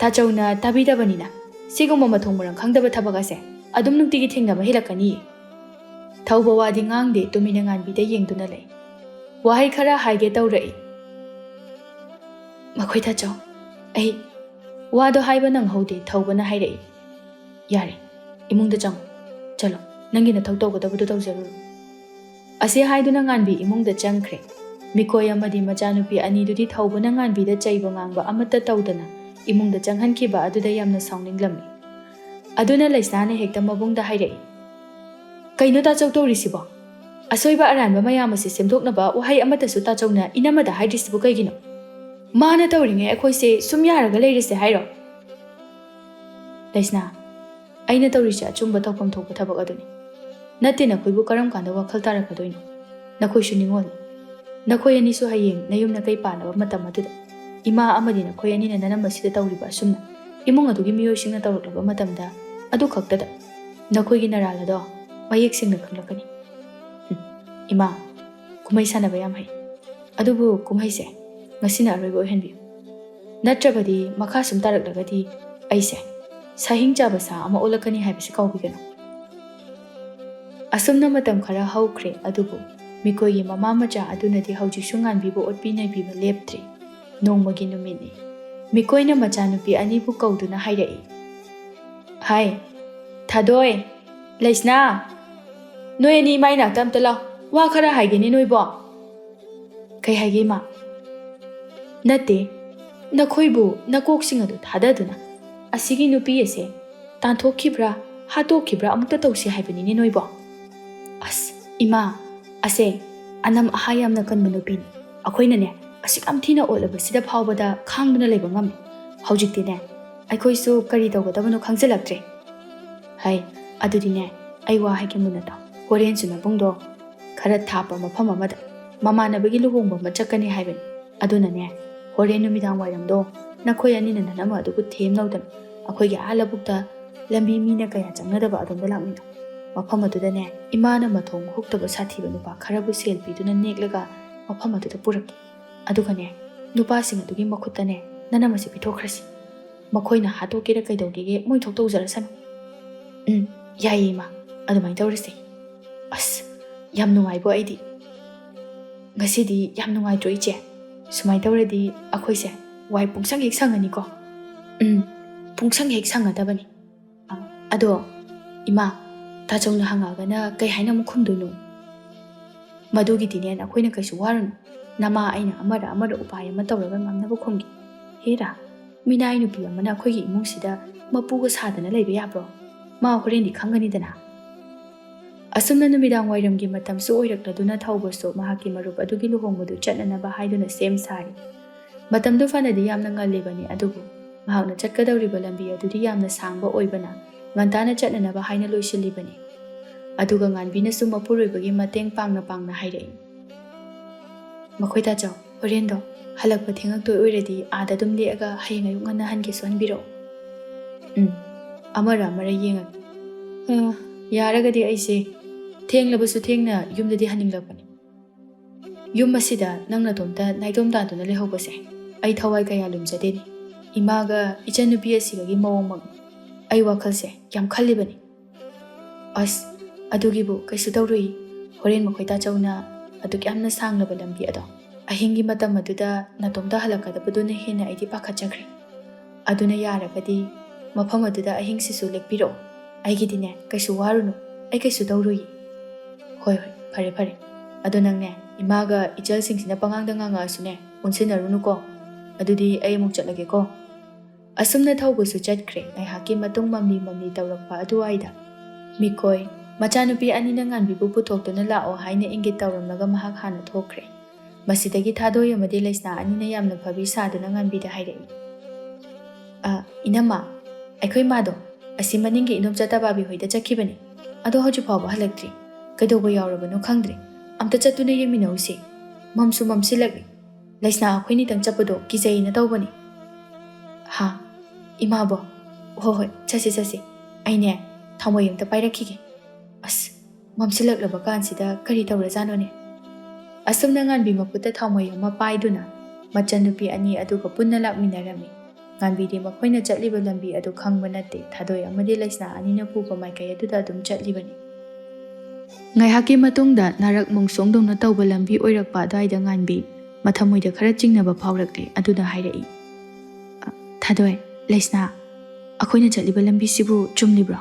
ꯇꯥꯆꯧꯅ ꯇꯥꯕꯤꯗꯕꯅꯤꯅ ꯁꯤꯒꯨꯝꯕ ꯃꯊꯣꯡ ꯃꯔꯝ ꯈꯪꯗꯕ ꯊꯕꯛ ꯑꯁꯦ ꯑꯗꯨꯝ ꯅꯨꯡꯇꯤꯒꯤ ꯊꯦꯡꯅꯕ ꯍꯦꯜꯂꯛꯀꯅꯤꯌꯦ꯫" ꯊꯧꯕ ꯋꯥꯗꯤ ꯉꯥꯡꯗꯦ, ꯇꯨꯃꯤꯟꯅ ꯉꯥꯟꯕꯤꯗ ꯌꯦꯡꯗꯨꯅ ꯂꯩ꯫ ꯋꯥꯍꯩ ꯈꯔ ꯍꯥꯏꯒꯦ ꯇꯧꯔꯛꯏ꯫ "ꯃꯈꯣꯏ ꯇꯥꯆꯧ, ꯑꯩ ꯋꯥꯗꯣ ꯍꯥꯏꯕ ꯅꯪꯍꯧꯗꯦ", ꯊꯧꯕꯅ ꯍꯥꯏꯔꯛꯏ꯫ "ꯌꯥꯔꯦ, ꯏꯃꯨꯡꯗ ꯆꯪꯉꯨ꯫ ꯆꯠꯂꯣ, ꯅꯪꯒꯤ ꯅꯊꯧ ꯇꯧꯒꯗꯕꯗꯨ ꯇꯧꯖꯔꯨꯔꯣ꯫" ꯑꯁꯤ ꯍꯥꯏꯗꯨꯅ ꯉꯥꯟꯕꯤ ꯏꯃꯨꯡꯗ ꯆꯪꯈ꯭ꯔꯦ꯫ ꯃꯤꯀꯣꯏ ꯑꯃꯗꯤ ꯃꯆꯥꯅꯨꯄꯤ ꯑꯅꯤꯗꯨꯗꯤ ꯊꯧꯕꯅ ꯉꯥꯟꯕꯤꯗ ꯆꯩꯕ ꯉꯥꯡꯕ ꯑꯃꯠꯇ ꯇꯧꯗꯅ ꯏꯃꯨꯡꯗ ꯆꯪꯍꯟꯈꯤꯕ ꯑꯗꯨꯗ ꯌꯥꯝꯅ ꯁꯥꯎꯅꯤꯡꯂꯝꯃꯤ꯫ ꯑꯗꯨꯅ ꯂꯩꯁꯅꯥꯅ ꯍꯦꯛꯇ ꯃꯕꯨꯡꯗ ꯍꯥꯏꯔꯛꯏ, "ꯀꯩꯅꯣ ꯇꯥꯆꯧ ꯇꯧꯔꯤꯁꯤꯕꯣ? ꯑꯁꯣꯏꯕ ꯑꯔꯥꯟꯕ ꯃꯌꯥꯝ ꯑꯁꯤ ꯁꯦꯝꯗꯣꯛꯅꯕ ꯋꯥꯍꯩ ꯑꯃꯠꯇꯁꯨ ꯇꯥꯆꯧꯅ ꯏꯅꯝꯃꯗ ꯍꯥꯏꯗ꯭ꯔꯤꯁꯤꯕꯨ ꯀꯩꯒꯤꯅꯣ? ꯃꯥꯅ ꯇꯧꯔꯤꯉꯩ ꯑꯩꯈꯣꯏꯁꯦ ꯁꯨꯝ ꯌꯥꯔꯒ ꯂꯩꯔꯁꯦ ꯍꯥꯏꯔꯣ?" "ꯂꯩꯁꯅꯥ, ꯑꯩꯅ ꯇꯧꯔꯤꯁꯦ ꯑꯆꯨꯝꯕ ꯇꯧꯐꯝ ꯊꯣꯛꯄ ꯊꯕꯛ ꯑꯗꯨꯅꯤ꯫ ꯅꯠꯇꯦ, ꯅꯈꯣꯏꯕꯨ ꯀꯔꯝ ꯀꯥꯟꯗ ꯋꯥꯈꯜ ꯇꯥꯔꯛꯀꯗꯣꯏꯅꯣ? ꯅꯈꯣꯏꯁꯨ ꯅꯤꯉꯣꯜꯅꯤ꯫ ꯅꯈꯣꯏ ꯑꯅꯤꯁꯨ ꯍꯌꯦꯡ ꯅꯌꯨꯝ ꯅꯀꯩ ꯄꯥꯟꯅꯕ ꯃꯇꯝ ꯑꯗꯨꯗ ꯏꯃꯥ ꯑꯃꯗꯤ ꯅꯈꯣꯏ ꯑꯅꯤꯅ ꯅꯅꯝꯃꯁꯤꯗ ꯇꯧꯔꯤꯕ ꯑꯁꯨꯝꯅ ꯏꯃꯨꯡ ꯑꯗꯨꯒꯤ ꯃꯤꯑꯣꯏꯁꯤꯡꯅ ꯇꯧꯔꯛꯂꯕ ꯃꯇꯝꯗ ꯑꯗꯨ ꯈꯛꯇꯗ ꯅꯈꯣꯏꯒꯤ ꯅꯔꯥꯜ ꯑꯗꯣ ꯃꯌꯦꯛ ꯁꯦꯡꯅ ꯈꯪꯂꯛꯀꯅꯤ꯫" ꯍꯨꯝ, ꯏꯃꯥ, ꯀꯨꯝꯍꯩ ꯁꯥꯟꯅꯕ ꯌꯥꯝ ꯍꯩ꯫ ꯑꯗꯨꯕꯨ ꯀꯨꯝꯍꯩꯁꯦ ꯉꯁꯤꯅ ꯑꯔꯣꯏꯕ ꯑꯣꯏꯍꯟꯕꯤꯌꯨ꯫ ꯅꯠꯇ꯭ꯔꯕꯗꯤ ꯃꯈꯥ ꯁꯨꯝ ꯇꯥꯔꯛꯂꯒꯗꯤ ꯑꯩꯁꯦ ꯁꯥꯍꯤꯡ ꯆꯥꯕ ꯁꯥ ꯑꯃ ꯑꯣꯜꯂꯛꯀꯅꯤ ꯍꯥꯏꯕꯁꯤ ꯀꯥꯎꯕꯤꯒꯅꯨ꯫ ꯑꯁꯨꯝꯅ ꯃꯇꯝ ꯈꯔ ꯍꯧꯈ꯭ꯔꯦ, ꯑꯗꯨꯕꯨ ꯃꯤꯀꯣꯏꯒꯤ ꯃꯃꯥ ꯃꯆꯥ ꯑꯗꯨꯅꯗꯤ ꯍꯧꯖꯤꯛꯁꯨ ꯉꯥꯟꯕꯤꯕ ꯑꯣꯠꯄꯤ ꯅꯩꯕꯤꯕ ꯂꯦꯞꯇ꯭ꯔꯤ꯫ ꯅꯣꯡꯃꯒꯤ ꯅꯨꯃꯤꯠꯅꯤ꯫ ꯃꯤꯀꯣꯏꯅ ꯃꯆꯥꯅꯨꯄꯤ ꯑꯅꯤꯕꯨ ꯀꯧꯗꯨꯅ ꯍꯥꯏꯔꯛꯏ, "ꯍꯥꯏ, ꯊꯥꯗꯣꯏ, ꯂꯩꯁꯅꯥ, ꯅꯣꯏ ꯑꯅꯤ ꯏꯃꯥ ꯏꯅꯥꯛꯇ ꯑꯝꯇ ꯂꯥꯎ꯫ ꯋꯥ ꯈꯔ ꯍꯥꯏꯒꯦꯅꯦ ꯅꯣꯏꯕꯣ꯫" "ꯀꯩ ꯍꯥꯏꯒꯦ, ꯏꯃꯥ?" "ꯅꯠꯇꯦ, ꯅꯈꯣꯏꯕꯨ ꯅꯀꯣꯛꯁꯤꯡ ꯑꯗꯨ ꯊꯥꯗꯗꯨꯅ ꯑꯁꯤꯒꯤ ꯅꯨꯄꯤ ꯑꯁꯦ ꯇꯥꯟꯊꯣꯛꯈꯤꯕ꯭ꯔꯥ, ꯍꯥꯠꯇꯣꯛꯈꯤꯕ꯭ꯔꯥ ꯑꯃꯨꯛꯇ ꯇꯧꯁꯤ ꯍꯥꯏꯕꯅꯤꯅꯦ ꯅꯣꯏꯕꯣ꯫" "ꯑꯁ, ꯏꯃꯥ, ꯑꯁꯦ ꯑꯅꯝ ꯑꯍꯥ ꯌꯥꯝꯅ ꯀꯟꯕ ꯅꯨꯄꯤꯅꯤ꯫ ꯑꯩꯈꯣꯏꯅꯅꯦ ꯑꯁꯨꯛ ꯌꯥꯝ ꯊꯤꯅ ꯑꯣꯠꯂꯕꯁꯤꯗ ꯐꯥꯎꯕꯗ ꯈꯥꯡꯗꯨꯅ ꯂꯩꯕ ꯉꯝꯃꯤ꯫ ꯍꯧꯖꯤꯛꯇꯤꯅꯦ ꯑꯩꯈꯣꯏꯁꯨ ꯀꯔꯤ ꯇꯧꯒꯗꯕꯅꯣ ꯈꯪꯖꯤꯜꯂꯛꯇ꯭ꯔꯦ꯫ ꯍꯩ, ꯑꯗꯨꯗꯤꯅꯦ ꯑꯩ ꯋꯥ ꯍꯥꯏꯒꯦ ꯃꯨꯟꯅ ꯇꯥꯎ꯫ ꯍꯣꯔꯦꯟꯁꯨ ꯅꯕꯨꯡꯗꯣ ꯈꯔ ꯊꯥꯞꯄ ꯃꯐꯝ ꯑꯃꯗ ꯃꯃꯥꯟꯅꯕꯒꯤ ꯂꯨꯍꯣꯡꯕ ꯑꯃ ꯆꯠꯀꯅꯤ ꯍꯥꯏꯕꯅꯤ꯫ ꯑꯗꯨꯅꯅꯦ ꯍꯣꯔꯦꯟ ꯅꯨꯃꯤꯗꯥꯡ ꯋꯥꯏꯔꯝꯗꯣ ꯅꯈꯣꯏ ꯑꯅꯤꯅ ꯅꯅꯝꯃ ꯑꯗꯨꯕꯨ ꯊꯦꯝꯅꯧꯗꯅ ꯑꯩꯈꯣꯏꯒꯤ ꯑꯥ ꯂꯧꯕꯨꯛꯇ ꯂꯝꯕꯤ ꯃꯤꯅ ꯀꯌꯥ ꯆꯪꯅꯗꯕ ꯑꯗꯣꯝꯗ ꯂꯥꯛꯃꯤꯟꯅꯧ꯫ ꯃꯐꯝ ꯑꯗꯨꯗꯅꯦ ꯏꯃꯥꯅ ꯃꯊꯣꯡ ꯍꯨꯛꯇꯕ ꯁꯥꯊꯤꯕ ꯅꯨꯄꯥ ꯈꯔꯕꯨ ꯁꯦꯜ ꯄꯤꯗꯨꯅ ꯅꯦꯛꯂꯒ ꯃꯐꯝ ꯑꯗꯨꯗ ꯄꯨꯔꯛꯀꯦ꯫ ꯑꯗꯨꯒꯅꯦ ꯅꯨꯄꯥꯁꯤꯡ ꯑꯗꯨꯒꯤ ꯃꯈꯨꯠꯇꯅꯦ ꯅꯅꯝꯃꯁꯦ ꯄꯤꯊꯣꯛꯈ꯭ꯔꯁꯤ꯫ ꯃꯈꯣꯏꯅ ꯍꯥꯠꯇꯣꯛꯀꯦꯔꯥ ꯀꯩꯗꯧꯒꯦꯒꯦ ꯃꯣꯏ ꯊꯣꯛ ꯇꯧꯖꯔꯁꯅꯨ꯫ ꯎꯝ, ꯌꯥꯏꯌꯦ ꯏꯃꯥ, ꯑꯗꯨꯃꯥꯏꯅ ꯇꯧꯔꯁꯦ꯫ ꯑꯁ, ꯌꯥꯝ ꯅꯨꯡꯉꯥꯏꯕꯣ ꯑꯩꯗꯤ꯫ ꯉꯁꯤꯗꯤ ꯌꯥꯝ ꯅꯨꯡꯉꯥꯏꯇ꯭ꯔꯣ ꯏꯆꯦ? ꯁꯨꯃꯥꯏꯅ ꯇꯧꯔꯗꯤ ꯑꯩꯈꯣꯏꯁꯦ ꯋꯥꯏ ꯄꯨꯡꯁꯪ ꯍꯦꯛ ꯁꯪꯉꯅꯤꯀꯣ꯫ ꯎꯝ, ꯄꯨꯡꯁꯪ ꯍꯦꯛ ꯁꯪꯒꯗꯕꯅꯤ꯫ ꯑ, ꯑꯗꯣ ꯏꯃꯥ, ꯇꯥꯆꯧꯅ ꯍꯪꯉꯛꯑꯒꯅ ꯀꯩ ꯍꯥꯏꯅ ꯑꯃꯨꯛ ꯈꯨꯝꯗꯣꯏꯅꯣ? ꯃꯗꯨꯒꯤꯗꯤꯅꯦ ꯅꯈꯣꯏꯅ ꯀꯩꯁꯨ ꯋꯥꯔꯨꯅꯨ꯫ ꯅꯃꯥ ꯑꯩꯅ ꯑꯃꯔ ꯑꯃꯔ ꯎꯄꯥꯏ ꯑꯃ ꯇꯧꯔꯒ ꯉꯝꯅꯕ ꯈꯨꯝꯒꯦ꯫ ꯍꯦꯔꯥ, ꯃꯤꯅꯥꯏ ꯅꯨꯄꯤ ꯑꯃꯅ ꯑꯩꯈꯣꯏꯒꯤ ꯏꯃꯨꯡꯁꯤꯗ ꯃꯄꯨꯒ ꯁꯥꯗꯅ ꯂꯩꯕ ꯌꯥꯕ꯭ꯔꯣ? ꯃꯥ ꯍꯣꯔꯦꯟꯗꯤ ꯈꯪꯒꯅꯤꯗꯅ꯫ ꯑꯁꯨꯝꯅ ꯅꯨꯃꯤꯗꯥꯡ ꯋꯥꯏꯔꯝꯒꯤ ꯃꯇꯝꯁꯨ ꯑꯣꯏꯔꯛꯂꯗꯨꯅ ꯊꯧꯕꯁꯨ ꯃꯍꯥꯛꯀꯤ ꯃꯔꯨꯞ ꯑꯗꯨꯒꯤ ꯂꯨꯍꯣꯡꯕꯗꯨ ꯆꯠꯅꯅꯕ ꯍꯥꯏꯗꯨꯅ ꯁꯦꯝ ꯁꯥꯔꯤ꯫ ꯃꯇꯝꯗꯨ ꯐꯅꯗꯤ ꯌꯥꯝꯅ ꯉꯜꯂꯤꯕꯅꯤ, ꯑꯗꯨꯕꯨ ꯃꯍꯥꯛꯅ ꯆꯠꯀꯗꯧꯔꯤꯕ ꯂꯝꯕꯤ ꯑꯗꯨꯗꯤ ꯌꯥꯝꯅ ꯁꯥꯡꯕ ꯑꯣꯏꯕꯅ ꯉꯟꯇꯥꯅ ꯆꯠꯅꯅꯕ ꯍꯥꯏꯅ ꯂꯣꯏꯁꯤꯜꯂꯤꯕꯅꯤ꯫ ꯑꯗꯨꯒ ꯉꯥꯟꯕꯤꯅꯁꯨ ꯃꯄꯨꯔꯣꯏꯕꯒꯤ ꯃꯇꯦꯡ ꯄꯥꯡꯅ ꯄꯥꯡꯅ ꯍꯥꯏꯔꯛꯏ, "ꯃꯈꯣꯏ ꯇꯥꯆꯧ, ꯍꯣꯔꯦꯟꯗꯣ ꯍꯜꯂꯛꯄ ꯊꯦꯡꯉꯛꯇꯣꯏ ꯑꯣꯏꯔꯗꯤ ꯑꯥꯗ ꯑꯗꯨꯝ ꯂꯦꯛꯑꯒ ꯍꯌꯦꯡ ꯑꯌꯨꯛ ꯉꯟꯅ ꯍꯟꯒꯦꯁꯨ ꯍꯟꯕꯤꯔꯛꯑꯣ꯫" "ꯎꯝ, ꯑꯃꯔ ꯑꯃꯔ ꯌꯦꯡꯉꯒꯦ꯫ ꯑ, ꯌꯥꯔꯒꯗꯤ ꯑꯩꯁꯦ ꯊꯦꯡꯂꯕꯁꯨ ꯊꯦꯡꯅ ꯌꯨꯝꯗꯗꯤ ꯍꯟꯅꯤꯡꯂꯛꯄꯅꯤ꯫ ꯌꯨꯝ ꯑꯁꯤꯗ ꯅꯪ ꯅꯇꯣꯝꯇ ꯅꯥꯏꯇꯣꯝ ꯇꯥꯗꯨꯅ ꯂꯩꯍꯧꯕꯁꯦ ꯑꯩ ꯊꯋꯥꯏ ꯀꯌꯥ ꯂꯨꯝꯖꯗꯦꯅꯦ꯫ ꯏꯃꯥꯒ ꯏꯆꯟꯅꯨꯄꯤ ꯑꯁꯤꯒꯒꯤ ꯃꯑꯣꯡꯃꯛ ꯑꯩ ꯋꯥꯈꯜꯁꯦ ꯌꯥꯝ ꯈꯜꯂꯤꯕꯅꯤ꯫" "ꯑꯁ, ꯑꯗꯨꯒꯤꯕꯨ ꯀꯩꯁꯨ ꯇꯧꯔꯨꯏ꯫ ꯍꯣꯔꯦꯟ ꯃꯈꯣꯏ ꯇꯥꯆꯧꯅ ꯑꯗꯨꯛ ꯌꯥꯝꯅ ꯁꯥꯡꯂꯕ ꯂꯝꯕꯤ ꯑꯗꯣ ꯑꯍꯤꯡꯒꯤ ꯃꯇꯝ ꯑꯗꯨꯗ ꯅꯥꯇꯣꯝꯇ ꯍꯜꯂꯛꯀꯗꯕꯗꯨꯅ ꯍꯦꯟꯅ ꯑꯩꯗꯤ ꯄꯥꯈꯠꯆꯈ꯭ꯔꯦ꯫ ꯑꯗꯨꯅ ꯌꯥꯔꯒꯗꯤ ꯃꯐꯝ ꯑꯗꯨꯗ ꯑꯍꯤꯡꯁꯤꯁꯨ ꯂꯦꯛꯄꯤꯔꯛꯑꯣ꯫ ꯑꯩꯒꯤꯗꯤꯅꯦ, ꯀꯩꯁꯨ ꯋꯥꯔꯨꯅꯨ, ꯑꯩ ꯀꯩꯁꯨ ꯇꯧꯔꯨꯏ꯫ ꯍꯣꯏ ꯍꯣꯏ, ꯐꯔꯦ ꯐꯔꯦ꯫ ꯑꯗꯣ ꯅꯪꯅꯦ, ꯏꯃꯥꯒ ꯏꯆꯜꯁꯤꯡꯁꯤꯅ ꯄꯉꯥꯡꯗ ꯉꯥꯡꯉꯛꯑꯁꯨꯅꯦ, ꯑꯣꯟꯁꯤꯟꯅꯔꯨꯅꯨꯀꯣ꯫ ꯑꯗꯨꯗꯤ ꯑꯩ ꯑꯃꯨꯛ ꯆꯠꯂꯒꯦꯀꯣ꯫ ꯑꯁꯨꯝꯅ ꯊꯧꯕꯁꯨ ꯆꯠꯈ꯭ꯔꯦ꯫ ꯉꯥꯏꯍꯥꯛꯀꯤ ꯃꯇꯨꯡ ꯃꯝꯂꯤ ꯃꯝꯂꯤ ꯇꯧꯔꯛꯄ ꯑꯗꯨꯋꯥꯏꯗ ꯃꯤꯀꯣꯏ ꯃꯆꯥꯅꯨꯄꯤ ꯑꯅꯤꯅ ꯉꯥꯟꯕꯤꯕꯨ ꯄꯨꯊꯣꯛꯇꯨꯅ ꯂꯥꯛꯑꯣ ꯍꯥꯏꯅ ꯏꯪꯒꯤꯠ ꯇꯧꯔꯝꯂꯒ ꯃꯍꯥꯛ ꯍꯥꯟꯅ ꯊꯣꯛꯈ꯭ꯔꯦ꯫ ꯃꯁꯤꯗꯒꯤ ꯊꯥꯗꯣꯏ ꯑꯃꯗꯤ ꯂꯩꯁꯅꯥ ꯑꯅꯤꯅ ꯌꯥꯝꯅ ꯐꯕꯤ ꯁꯥꯗꯨꯅ ꯉꯥꯟꯕꯤꯗ ꯍꯥꯏꯔꯛꯏ, "ꯑ, ꯏꯅꯝꯃ, ꯑꯩꯈꯣꯏ ꯃꯥꯗꯣ ꯑꯁꯤ ꯃꯅꯤꯡꯒꯤ ꯏꯅꯣꯞ ꯆꯠꯇꯕꯥꯕꯤ ꯍꯣꯏꯗ ꯆꯠꯈꯤꯕꯅꯤ꯫ ꯑꯗꯣ ꯍꯧꯖꯤꯛ ꯐꯥꯎꯕ ꯍꯜꯂꯛꯇ꯭ꯔꯤ꯫ ꯀꯩꯗꯧꯕ ꯌꯥꯎꯔꯕꯅꯣ ꯈꯪꯗ꯭ꯔꯦ꯫ ꯑꯝꯇ ꯆꯠꯇꯨꯅ ꯌꯦꯡꯃꯤꯟꯅꯧꯁꯦ꯫ ꯃꯝꯁꯨ ꯃꯝꯁꯤꯜꯂꯛꯂꯤ꯫ ꯂꯩꯁꯅꯥ ꯑꯩꯈꯣꯏꯅꯤꯇꯪ ꯆꯠꯄꯗꯣ ꯀꯤꯖꯩꯅ ꯇꯧꯕꯅꯤ꯫" "ꯍꯥ? ꯏꯃꯥꯕꯣ? ꯍꯣ ꯍꯣꯏ, ꯆꯠꯁꯤ ꯆꯠꯁꯤ꯫ ꯑꯩꯅꯦ, ꯊꯥꯎꯃꯩ ꯑꯝꯇ ꯄꯥꯏꯔꯛꯈꯤꯒꯦ꯫ ꯑꯁ, ꯃꯝꯁꯤꯜꯂꯛꯂꯕ ꯀꯥꯟꯁꯤꯗ ꯀꯔꯤ ꯇꯧꯔꯖꯥꯠꯅꯣꯅꯦ?" ꯑꯁꯨꯝꯅ ꯉꯥꯟꯕꯤ ꯃꯈꯨꯠꯇ ꯊꯥꯎꯃꯩ ꯑꯃ ꯄꯥꯏꯗꯨꯅ ꯃꯆꯟꯅꯨꯄꯤ ꯑꯅꯤ ꯑꯗꯨꯒ ꯄꯨꯟꯅ ꯂꯥꯛꯃꯤꯟꯅꯔꯝꯃꯤ꯫ ꯉꯥꯟꯕꯤꯗꯤ ꯃꯈꯣꯏꯅ ꯆꯠꯂꯤꯕ ꯂꯝꯕꯤ ꯑꯗꯨ ꯈꯪꯕ ꯅꯠꯇꯦ꯫ ꯊꯥꯗꯣꯏ ꯑꯃꯗꯤ ꯂꯩꯁꯅꯥ ꯑꯅꯤꯅ ꯄꯨꯕ ꯃꯥꯏꯀꯩ ꯑꯗꯨꯗ ꯑꯗꯨꯝ ꯆꯠꯂꯤꯕꯅꯤ꯫ ꯉꯥꯏꯍꯥꯛꯀꯤ ꯃꯇꯨꯡꯗ ꯅꯥꯔꯛ ꯃꯣꯡꯁꯣꯡꯗꯧꯅ ꯇꯧꯕ ꯂꯝꯕꯤ ꯑꯣꯏꯔꯛꯄ ꯑꯗꯨꯋꯥꯏꯗ ꯉꯥꯟꯕꯤ ꯃꯊꯃꯣꯏꯗ ꯈꯔ ꯆꯤꯡꯅꯕ ꯐꯥꯎꯔꯛꯂꯦ꯫ ꯑꯗꯨꯗ ꯍꯥꯏꯔꯛꯏ, "ꯑ, ꯊꯥꯗꯣꯏ, ꯂꯩꯁꯅꯥ, ꯑꯩꯈꯣꯏꯅ ꯆꯠꯂꯤꯕ ꯂꯝꯕꯤꯁꯤꯕꯨ ꯆꯨꯝꯂꯤꯕ꯭ꯔꯣ?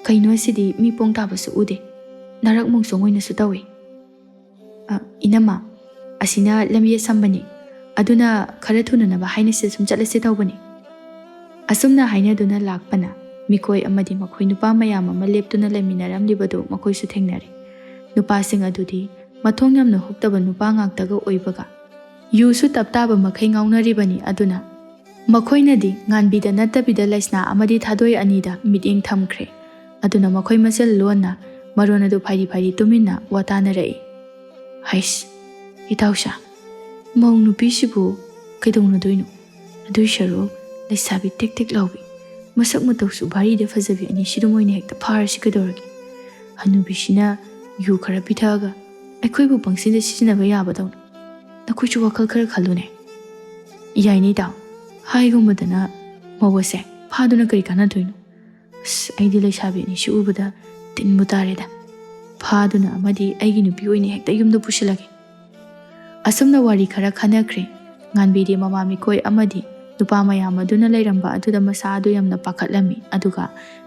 ꯀꯩꯅꯣ ꯑꯁꯤꯗꯤ ꯃꯤ ꯄꯣꯡ ꯇꯥꯕꯁꯨ ꯎꯗꯦ, ꯅꯥꯔꯛ ꯃꯣꯡꯁꯣꯡ ꯑꯣꯏꯅꯁꯨ ꯇꯧꯏ꯫" "ꯑ, ꯏꯅꯝꯃ, ꯑꯁꯤꯅ ꯂꯝꯕꯤ ꯑꯁꯝꯕꯅꯤ, ꯑꯗꯨꯅ ꯈꯔ ꯊꯨꯅꯅꯕ ꯍꯥꯏꯅ ꯁꯤꯗ ꯁꯨꯝ ꯆꯠꯂꯁꯦ ꯇꯧꯕꯅꯤ꯫" ꯑꯁꯨꯝꯅ ꯍꯥꯏꯅꯗꯨꯅ ꯂꯥꯛꯄꯅ ꯃꯤꯀꯣꯏ ꯑꯃꯗꯤ ꯃꯈꯣꯏ ꯅꯨꯄꯥ ꯃꯌꯥꯝ ꯑꯃ ꯂꯦꯞꯇꯨꯅ ꯂꯩꯃꯤꯟꯅꯔꯝꯂꯤꯕꯗꯨ ꯃꯈꯣꯏꯁꯨ ꯊꯦꯡꯅꯔꯦ꯫ ꯅꯨꯄꯥꯁꯤꯡ ꯑꯗꯨꯗꯤ ꯃꯊꯣꯡ ꯌꯥꯝꯅ ꯍꯨꯛꯇꯕ ꯅꯨꯄꯥ ꯉꯥꯛꯇꯒ ꯑꯣꯏꯕꯒ ꯌꯨꯁꯨ ꯇꯞ ꯇꯥꯕ ꯃꯈꯩ ꯉꯥꯎꯅꯔꯤꯕꯅꯤ꯫ ꯑꯗꯨꯅ ꯃꯈꯣꯏꯅꯗꯤ ꯉꯥꯟꯕꯤꯗ ꯅꯠꯇꯕꯤꯗ ꯂꯩꯁꯅꯥ ꯑꯃꯗꯤ ꯊꯥꯗꯣꯏ ꯑꯅꯤꯗ ꯃꯤꯠꯌꯦꯡ ꯊꯝꯈ꯭ꯔꯦ꯫ ꯑꯗꯨꯅ ꯃꯈꯣꯏ ꯃꯁꯦꯜ ꯂꯣꯟꯅ ꯃꯔꯣꯟ ꯑꯗꯨ ꯐꯥꯏꯔꯤ ꯐꯥꯏꯔꯤ ꯇꯨꯃꯤꯟꯅ ꯋꯥ ꯇꯥꯅꯔꯛꯏ꯫ "ꯍꯩꯁ, ꯏꯇꯥꯎꯁꯥ, ꯃꯧ ꯅꯨꯄꯤꯁꯤꯕꯨ ꯀꯩꯗꯧꯅꯗꯣꯏꯅꯣ? ꯑꯗꯨꯏ ꯁꯔꯨꯛ ꯂꯩꯁꯥꯕꯤ ꯇꯦꯛ ꯇꯦꯛ ꯂꯥꯎꯕꯤ, ꯃꯁꯛ ꯃꯇꯧꯁꯨ ꯚꯥꯔꯤꯗ ꯐꯖꯕꯤ ꯑꯅꯤꯁꯤꯗꯨꯝ ꯑꯣꯏꯅ ꯍꯦꯛꯇ ꯐꯥꯔꯁꯤ ꯀꯩꯗꯧꯔꯒꯦ? ꯍꯅꯨꯕꯤꯁꯤꯅ ꯌꯨ ꯈꯔ ꯄꯤꯊꯛꯑꯒ ꯑꯩꯈꯣꯏꯕꯨ ꯄꯪꯁꯤꯟꯗ ꯁꯤꯖꯤꯟꯅꯕ ꯌꯥꯕꯗꯧꯅ꯫ ꯅꯈꯣꯏꯁꯨ ꯋꯥꯈꯜ ꯈꯔ ꯈꯜꯂꯨꯅꯦ꯫" "ꯌꯥꯏꯅꯦ ꯏꯇꯥꯎ, ꯍꯥꯏꯒꯨꯝꯕꯗꯅ ꯃꯧ ꯑꯁꯦ ꯐꯥꯗꯨꯅ ꯀꯔꯤ ꯀꯥꯟꯅꯗꯣꯏꯅꯣ? ꯑꯁ, ꯑꯩꯗꯤ ꯂꯩꯁꯥꯕꯤ ꯑꯅꯤꯁꯤ ꯎꯕꯗ ꯇꯤꯟꯕꯨ ꯇꯥꯔꯦꯗ꯫" ꯐꯥꯗꯨꯅ ꯑꯃꯗꯤ ꯑꯩꯒꯤ ꯅꯨꯄꯤ ꯑꯣꯏꯅ ꯍꯦꯛꯇ ꯌꯨꯝꯗ ꯄꯨꯁꯤꯜꯂꯒꯦ꯫ ꯑꯁꯨꯝꯅ ꯋꯥꯔꯤ ꯈꯔ ꯈꯟꯅꯈ꯭ꯔꯦ꯫ ꯉꯥꯟꯕꯤꯗꯤ ꯃꯃꯥ ꯃꯤꯀꯣꯏ ꯑꯃꯗꯤ ꯅꯨꯄꯥ ꯃꯌꯥꯝ ꯑꯗꯨꯅ ꯂꯩꯔꯝꯕ ꯑꯗꯨꯗ ꯃꯁꯥ ꯑꯗꯨ ꯌꯥꯝꯅ ꯄꯥꯈꯠꯂꯝꯃꯤ꯫ ꯑꯗꯨꯒ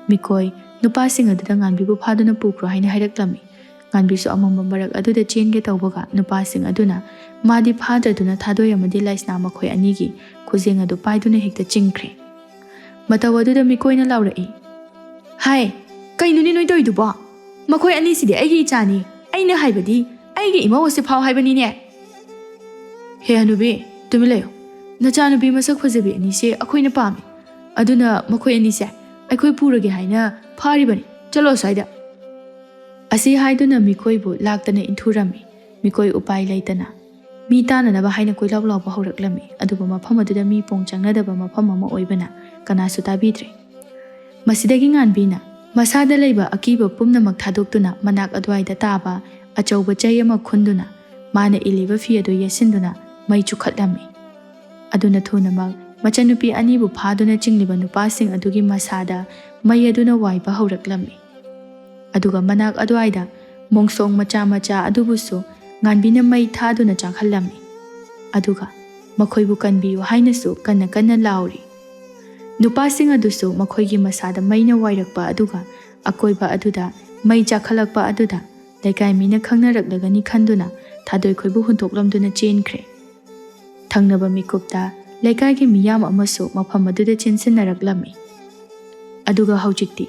ꯃꯤꯀꯣꯏ ꯅꯨꯄꯥꯁꯤꯡ ꯑꯗꯨꯗ ꯉꯥꯟꯕꯤꯕꯨ ꯐꯥꯗꯨꯅ ꯄꯨꯈ꯭ꯔꯣ ꯍꯥꯏꯅ ꯍꯥꯏꯔꯛꯂꯝꯃꯤ꯫ ꯉꯥꯟꯕꯤꯁꯨ ꯑꯃꯝꯕ ꯃꯔꯛ ꯑꯗꯨꯗ ꯆꯦꯟꯒꯦ ꯇꯧꯕꯒ ꯅꯨꯄꯥꯁꯤꯡ ꯑꯗꯨꯅ ꯃꯥꯗꯤ ꯐꯥꯗ꯭ꯔꯗꯨꯅ ꯊꯥꯗꯣꯏ ꯑꯃꯗꯤ ꯂꯥꯏꯁꯅꯥ ꯃꯈꯣꯏ ꯑꯅꯤꯒꯤ ꯈꯨꯖꯦꯡ ꯑꯗꯨ ꯄꯥꯏꯗꯨꯅ ꯍꯦꯛꯇ ꯆꯤꯡꯈ꯭ꯔꯦ꯫ ꯃꯇꯧ ꯑꯗꯨꯗ ꯃꯤꯀꯣꯏꯅ ꯂꯥꯎꯔꯛꯏ, "ꯍꯥꯏ, ꯀꯩꯅꯣꯅꯦ ꯅꯣꯏ ꯇꯧꯔꯤꯗꯨꯕꯣ? ꯃꯈꯣꯏ ꯑꯅꯤꯁꯤꯗꯤ ꯑꯩꯒꯤ ꯏꯆꯥꯅꯤ꯫ ꯑꯩꯅ ꯍꯥꯏꯕꯗꯤ ꯑꯩꯒꯤ ꯏꯃꯧ ꯑꯁꯤ ꯐꯥꯎ ꯍꯥꯏꯕꯅꯤꯅꯦ꯫" "ꯍꯦ ꯍꯅꯨꯕꯤ, ꯇꯨꯃꯤꯟ ꯂꯩꯌꯨ꯫ ꯅꯆꯥꯅꯨꯄꯤ ꯃꯁꯛ ꯐꯖꯕꯤ ꯑꯅꯤꯁꯦ ꯑꯩꯈꯣꯏꯅ ꯄꯥꯝꯃꯤ꯫ ꯑꯗꯨꯅ ꯃꯈꯣꯏ ꯑꯅꯤꯁꯦ ꯑꯩꯈꯣꯏ ꯄꯨꯔꯒꯦ ꯍꯥꯏꯅ ꯐꯥꯔꯤꯕꯅꯤ꯫ ꯆꯠꯂꯣ ꯑꯁ꯭ꯋꯥꯏꯗ꯫" ꯑꯁꯤ ꯍꯥꯏꯗꯨꯅ ꯃꯤꯀꯣꯏꯕꯨ ꯂꯥꯛꯇꯅ ꯏꯟꯊꯨꯔꯝꯃꯤ꯫ ꯃꯤꯀꯣꯏ ꯎꯄꯥꯏ ꯂꯩꯇꯅ ꯃꯤ ꯇꯥꯅꯅꯕ ꯍꯥꯏꯅ ꯀꯣꯏꯂꯥꯎ ꯂꯥꯎꯕ ꯍꯧꯔꯛꯂꯝꯃꯤ꯫ ꯑꯗꯨꯕꯨ ꯃꯐꯝ ꯑꯗꯨꯗ ꯃꯤ ꯄꯣꯡ ꯆꯪꯅꯗꯕ ꯃꯐꯝ ꯑꯃ ꯑꯣꯏꯕꯅ ꯀꯅꯥꯁꯨ ꯇꯥꯕꯤꯗ꯭ꯔꯦ꯫ ꯃꯁꯤꯗꯒꯤ ꯉꯥꯟꯕꯤꯅ ꯃꯁꯥꯗ ꯂꯩꯕ ꯑꯀꯤꯕ ꯄꯨꯝꯅꯃꯛ ꯊꯥꯗꯣꯛꯇꯨꯅ ꯃꯅꯥꯛ ꯑꯗꯨꯋꯥꯏꯗ ꯇꯥꯕ ꯑꯆꯧꯕ ꯆꯩ ꯑꯃ ꯈꯨꯟꯗꯨꯅ ꯃꯥꯅ ꯏꯜꯂꯤꯕ ꯐꯤ ꯑꯗꯨ ꯌꯦꯠꯁꯤꯟꯗꯨꯅ ꯃꯩ ꯆꯨꯈꯠꯂꯝꯃꯤ꯫ ꯑꯗꯨꯅ ꯊꯨꯅꯃꯛ ꯃꯆꯟꯅꯨꯄꯤ ꯑꯅꯤꯕꯨ ꯐꯥꯗꯨꯅ ꯆꯤꯡꯂꯤꯕ ꯅꯨꯄꯥꯁꯤꯡ ꯑꯗꯨꯒꯤ ꯃꯁꯥꯗ ꯃꯩ ꯑꯗꯨꯅ ꯋꯥꯏꯕ ꯍꯧꯔꯛꯂꯝꯃꯤ꯫ ꯑꯗꯨꯒ ꯃꯅꯥꯛ ꯑꯗꯨꯋꯥꯏꯗ ꯃꯣꯡꯁꯣꯡ ꯃꯆꯥ ꯃꯆꯥ ꯑꯗꯨꯕꯨꯁꯨ ꯉꯥꯟꯕꯤꯅ ꯃꯩ ꯊꯥꯗꯨꯅ ꯆꯥꯛꯍꯜꯂꯝꯃꯤ꯫ ꯑꯗꯨꯒ ꯃꯈꯣꯏꯕꯨ ꯀꯟꯕꯤꯌꯨ ꯍꯥꯏꯅꯁꯨ ꯀꯟꯅ ꯀꯟꯅ ꯂꯥꯎꯔꯤ꯫ ꯅꯨꯄꯥꯁꯤꯡ ꯑꯗꯨꯁꯨ ꯃꯈꯣꯏꯒꯤ ꯃꯁꯥꯗ ꯃꯩꯅ ꯋꯥꯏꯔꯛꯄ ꯑꯗꯨꯒ ꯑꯀꯣꯏꯕ ꯑꯗꯨꯗ ꯃꯩ ꯆꯥꯛꯈꯠꯂꯛꯄ ꯑꯗꯨꯗ ꯂꯩꯀꯥꯏ ꯃꯤꯅ ꯈꯪꯅꯔꯛꯂꯒꯅꯤ ꯈꯟꯗꯨꯅ ꯊꯥꯗꯣꯏ ꯈꯣꯏꯕꯨ ꯍꯨꯟꯗꯣꯛꯂꯝꯗꯨꯅ ꯆꯦꯟꯈ꯭ꯔꯦ꯫ ꯊꯪꯅꯕ ꯃꯤꯀꯨꯞꯇ ꯂꯩꯀꯥꯏꯒꯤ ꯃꯤꯌꯥꯝ ꯑꯃꯁꯨ ꯃꯐꯝ ꯑꯗꯨꯗ ꯆꯦꯟꯁꯤꯟꯅꯔꯛꯂꯝꯃꯤ꯫ ꯑꯗꯨꯒ ꯍꯧꯖꯤꯛꯇꯤ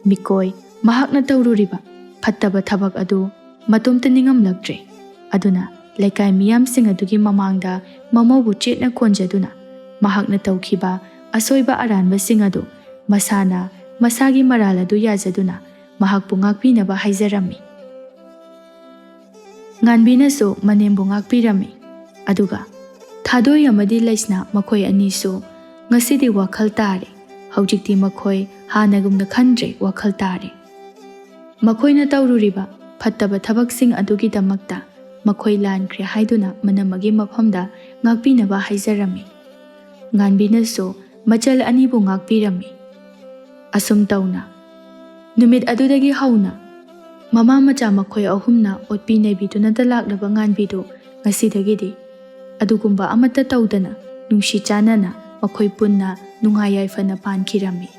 ꯃꯤꯀꯣꯏ ꯃꯍꯥꯛꯅ ꯇꯧꯔꯨꯔꯤꯕ ꯐꯠꯇꯕ ꯊꯕꯛ ꯑꯗꯨ ꯃꯇꯣꯝꯇ ꯅꯤꯡꯉꯝꯂꯛꯇ꯭ꯔꯦ꯫ ꯑꯗꯨꯅ ꯂꯩꯀꯥꯏ ꯃꯤꯌꯥꯝꯁꯤꯡ ꯑꯗꯨꯒꯤ ꯃꯃꯥꯡꯗ ꯃꯃꯧꯕꯨ ꯆꯦꯠꯅ ꯀꯣꯟꯖꯗꯨꯅ ꯃꯍꯥꯛꯅ ꯇꯧꯈꯤꯕ ꯑꯁꯣꯏꯕ ꯑꯔꯥꯟꯕꯁꯤꯡ ꯑꯗꯨ ꯃꯁꯥꯅ ꯃꯁꯥꯒꯤ ꯃꯔꯥꯜ ꯑꯗꯨ ꯌꯥꯖꯗꯨꯅ ꯃꯍꯥꯛꯄꯨ ꯉꯥꯛꯄꯤꯅꯕ ꯍꯥꯏꯖꯔꯝꯃꯤ꯫ ꯉꯥꯟꯕꯤꯅꯁꯨ ꯃꯅꯦꯝꯕꯨ ꯉꯥꯛꯄꯤꯔꯝꯃꯤ꯫ ꯑꯗꯨꯒ ꯊꯥꯗꯣꯏ ꯑꯃꯗꯤ ꯂꯩꯁꯅꯥ ꯃꯈꯣꯏ ꯑꯅꯤꯁꯨ ꯉꯁꯤꯗꯤ ꯋꯥꯈꯜ ꯇꯥꯔꯦ꯫ ꯍꯧꯖꯤꯛꯇꯤ ꯃꯈꯣꯏ ꯍꯥꯟꯅꯒꯨꯝꯅ ꯈꯟꯗ꯭ꯔꯦ, ꯋꯥꯈꯜ ꯇꯥꯔꯦ꯫ ꯃꯈꯣꯏꯅ ꯇꯧꯔꯨꯔꯤꯕ ꯐꯠꯇꯕ ꯊꯕꯛꯁꯤꯡ ꯑꯗꯨꯒꯤꯗꯃꯛꯇ ꯃꯈꯣꯏ ꯂꯥꯟꯈ꯭ꯔꯦ ꯍꯥꯏꯗꯨꯅ ꯃꯅꯝꯃꯒꯤ ꯃꯐꯝꯗ ꯉꯥꯛꯄꯤꯅꯕ ꯍꯥꯏꯖꯔꯝꯃꯤ꯫ ꯉꯥꯟꯕꯤꯅꯁꯨ ꯃꯆꯜ ꯑꯅꯤꯕꯨ ꯉꯥꯛꯄꯤꯔꯝꯃꯤ꯫ ꯑꯁꯨꯝ ꯇꯧꯅ ꯅꯨꯃꯤꯠ ꯑꯗꯨꯗꯒꯤ ꯍꯧꯅ ꯃꯃꯥ ꯃꯆꯥ ꯃꯈꯣꯏ ꯑꯍꯨꯝꯅ ꯑꯣꯠꯄꯤ ꯅꯩꯕꯤꯗꯨꯅꯇ ꯂꯥꯛꯂꯕ ꯉꯥꯟꯕꯤꯗꯨ ꯉꯁꯤꯗꯒꯤꯗꯤ ꯑꯗꯨꯒꯨꯝꯕ ꯑꯃꯠꯇ ꯇꯧꯗꯅ ꯅꯨꯡꯁꯤ ꯆꯥꯟꯅꯅ ꯃꯈꯣꯏ ꯄꯨꯟꯅ ꯅꯨꯡꯉꯥꯏ ꯌꯥꯏꯐꯅ ꯄꯥꯟꯈꯤꯔꯝꯃꯤ꯫